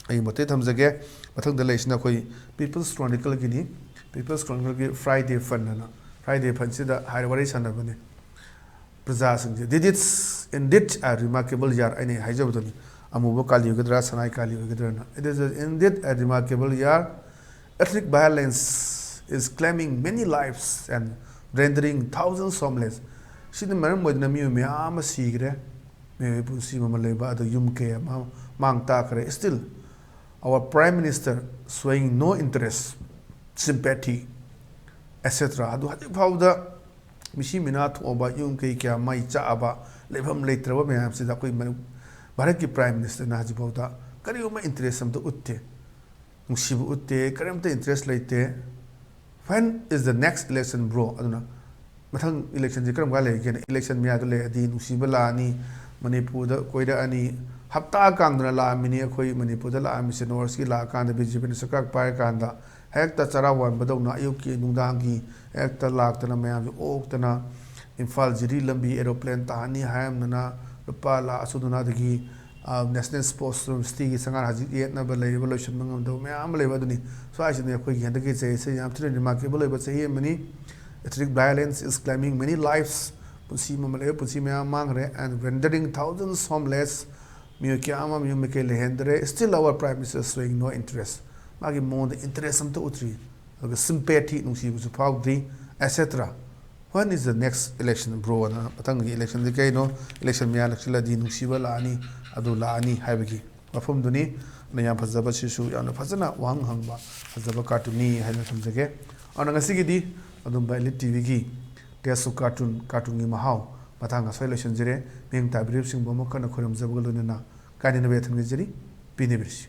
ꯑꯩ ꯃꯣꯠꯇ ꯊꯝꯖꯒꯦ꯫ ꯃꯊꯪꯗ ꯂꯩꯔꯤꯁꯤꯅ ꯑꯩꯈꯣꯏ ꯄꯤꯄꯜꯁ ꯀ꯭ꯔꯣꯅꯤꯀꯜꯒꯤꯅꯤ꯫ ꯄꯤꯄꯜꯁ ꯀ꯭ꯔꯣꯅꯤꯀꯜꯒꯤ ꯐ꯭ꯔꯥꯏꯗꯦ ꯐꯟ ꯍꯥꯏꯅ, ꯐ꯭ꯔꯥꯏꯗꯦ ꯐꯟꯁꯤꯗ ꯍꯥꯏ ꯋꯥꯔꯤ ꯁꯥꯟꯅꯕꯅꯤ꯫ ꯄ꯭ꯔꯖꯥꯁꯤꯡꯁꯦ, "This is indeed a remarkable year", ꯑꯩꯅ ꯍꯥꯏꯖꯕꯗꯨꯅꯤ꯫ ꯑꯃꯨꯕ ꯀꯥꯂꯤ ꯑꯣꯏꯒꯗ꯭ꯔꯥ, ꯁꯅꯥꯏ Kali ꯑꯣꯏꯒꯗ꯭ꯔꯥꯅ꯫ "It is indeed a remarkable year. Ethnic violence is claiming many lives and rendering thousands homeless." ꯁꯤꯅ ꯃꯔꯝ ꯑꯣꯏꯗꯨꯅ ꯃꯤꯑꯣꯏ ꯃꯌꯥꯝ ꯑꯃ ꯁꯤꯈ꯭ꯔꯦ꯫ ꯃꯤꯑꯣꯏꯕꯒꯤ ꯄꯨꯟꯁꯤ ꯃꯃꯜ ꯂꯩꯕ, ꯑꯗꯨ ꯌꯨꯝ ꯀꯌꯥ ꯑꯃ ꯃꯥꯡ ꯇꯥꯛꯈ꯭ꯔꯦ꯫ Still, our Prime Minister showing no interest, sympathy, et cetera. ꯑꯗꯨ ꯍꯧꯖꯤꯛ ꯐꯥꯎꯕꯗ ꯃꯤꯁꯤ ꯃꯤꯅꯥ ꯊꯣꯛꯑꯕ, ꯌꯨꯝ ꯀꯩ ꯀꯌꯥ ꯃꯩ ꯆꯥꯛꯑꯕ, ꯂꯩꯐꯝ ꯂꯩꯇ꯭ꯔꯕ ꯃꯌꯥꯝꯁꯤꯗ ꯑꯩꯈꯣꯏ ꯃꯅꯤ-, ꯚꯥꯔꯠꯀꯤ Prime Ministerꯅ ꯍꯧꯖꯤꯛ ꯐꯥꯎꯗ ꯀꯔꯤꯒꯨꯝꯕ interest ꯑꯝꯇ ꯎꯠꯇꯦ, ꯅꯨꯡꯁꯤꯕ ꯎꯠꯇꯦ, ꯀꯔꯤꯝꯇ interest ꯂꯩꯇꯦ꯫ When is the next election, bro? ꯑꯗꯨꯅ ꯃꯊꯪ electionꯁꯦ ꯀꯔꯝ ꯀꯥꯟ ꯂꯩꯒꯦꯅ, election ꯃꯌꯥꯗ ꯂꯩꯔꯗꯤ ꯅꯨꯡꯁꯤꯕ ꯂꯥꯛꯑꯅꯤ, ꯃꯅꯤꯄꯨꯔꯗ ꯀꯣꯏꯔꯛꯑꯅꯤ꯫ ꯍꯞꯇꯥ ꯀꯥꯡꯗꯅ ꯂꯥꯛꯑꯝꯃꯤꯅꯤ ꯑꯩꯈꯣꯏ ꯃꯅꯤꯄꯨꯔꯗ ꯂꯥꯛꯑꯝꯃꯤꯁꯦ, Northꯀꯤ ꯂꯥꯛꯑꯀꯥꯟꯗ, BJPꯅ ꯁꯔꯀꯥꯔ ꯄꯥꯏꯔꯀꯥꯟꯗ꯫ ꯍꯦꯛꯇ ꯆꯔꯥ ꯋꯥꯟꯕꯗꯧꯅ ꯑꯌꯨꯛꯀꯤ ꯅꯨꯡꯗꯥꯡꯒꯤ ꯍꯦꯛꯇ ꯂꯥꯛꯇꯅ ꯃꯌꯥꯝꯁꯦ ꯑꯣꯛꯇꯅ, ꯏꯝꯐꯥꯜ ꯖꯤꯔꯤ ꯂꯝꯕꯤ aeroplane ꯇꯥꯍꯟꯅꯤ ꯍꯥꯏꯔꯝꯗꯅ ꯂꯨꯄꯥ ꯂꯥꯈ ꯑꯁꯨꯗꯨꯅ, ꯑꯗꯒꯤ, ꯑ, National Sports Universityꯒꯤ ꯁꯉꯥꯏ ꯍꯧꯖꯤꯛ ꯌꯦꯠꯅꯕ ꯂꯩꯔꯤꯕ, ꯂꯣꯏꯁꯤꯟꯕ ꯉꯝꯗꯕ ꯃꯌꯥꯝ ꯑꯃ ꯂꯩꯕ꯫ ꯑꯗꯨꯅꯤ ꯁ꯭ꯋꯥꯏꯁꯤꯅ ꯑꯩꯈꯣꯏꯒꯤ ꯍꯟꯗꯛꯀꯤ ꯆꯍꯤꯁꯦ ꯌꯥꯝ ꯊꯤꯅ remarkable ꯑꯣꯏꯕ ꯆꯍꯤ ꯑꯃꯅꯤ꯫ Ethnic violence is claiming many lives. ꯄꯨꯟꯁꯤ ꯃꯃꯜ ꯂꯩꯕ ꯄꯨꯟꯁꯤ ꯃꯌꯥꯝ ꯃꯥꯡꯈ꯭ꯔꯦ, and rendering thousands homeless. ꯃꯤꯑꯣꯏ ꯀꯌꯥ ꯑꯃ ꯃꯌꯨꯝ ꯃꯀꯩ ꯂꯩꯍꯟꯗ꯭ꯔꯦ꯫ Still our Prime Minister showing no interest. ꯃꯥꯒꯤ ꯃꯉꯣꯟꯗ interest ꯑꯝꯇ ꯎꯠꯇ꯭ꯔꯤ, ꯑꯗꯨꯒ sympathy, ꯅꯨꯡꯁꯤꯕꯁꯨ ꯐꯥꯎꯗ꯭ꯔꯤ, et cetera. When is the next election, bro? ꯑꯅ ꯃꯊꯪꯒꯤ electionꯗꯤ ꯀꯩꯅꯣ? Election ꯃꯌꯥ ꯅꯛꯁꯤꯜꯂꯗꯤ ꯅꯨꯡꯁꯤꯕ ꯂꯥꯛꯑꯅꯤ, ꯑꯗꯨ ꯂꯥꯛꯑꯅꯤ ꯍꯥꯏꯕꯒꯤ ꯋꯥꯐꯝꯗꯨꯅꯤ꯫ ꯑꯗꯨꯅ ꯌꯥꯝ ꯐꯖꯕ, ꯁꯤꯁꯨ ꯌꯥꯝꯅ ꯐꯖꯅ ꯋꯥꯍꯪ ꯍꯪꯕ ꯐꯖꯕ cartoonꯅꯤ ꯍꯥꯏꯅ ꯊꯝꯖꯒꯦ꯫ ꯑꯗꯨꯅ ꯉꯁꯤꯒꯤꯗꯤ ꯑꯗꯨꯝꯕ Elite TVꯒꯤ Taste of Cartoon, cartoonꯒꯤ ꯃꯍꯥꯎ ꯃꯇꯥꯡ ꯑꯁ꯭ꯋꯥꯏ ꯂꯣꯏꯁꯤꯟꯖꯔꯦ꯫ ꯃꯤꯠꯌꯦꯡ ꯇꯥꯕꯤꯔꯤꯕꯁꯤꯡꯕꯨ ꯑꯃꯨꯛ ꯍꯟꯅ ꯈꯣꯏꯔꯝꯖꯕꯒ ꯂꯣꯏꯅꯅ ꯀꯥꯏꯅꯅꯕ ꯌꯥꯊꯪ ꯅꯤꯖꯔꯤ꯫ ꯄꯤꯅꯕꯤꯔꯁꯤ꯫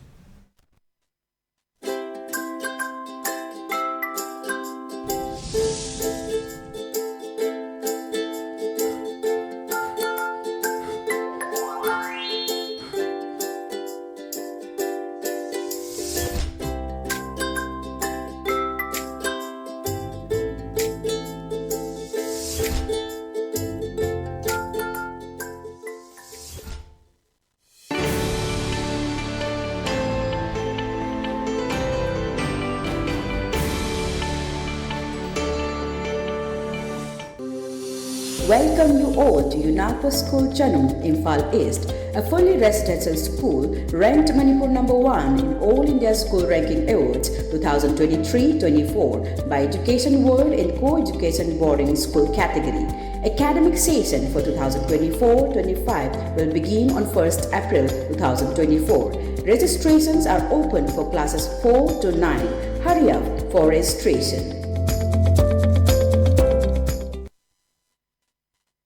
Welcome you all to UNAPO School Chanung, Imphal East, a fully residential school ranked Manipur number one in All India School Ranking Awards two thousand twenty-three twenty-four by Education World in Co-Education Boarding School category. Academic session for two thousand twenty-four twenty-five will begin on first April two thousand twenty-four. Registrations are open for classes four to nine. Hurry up for registration.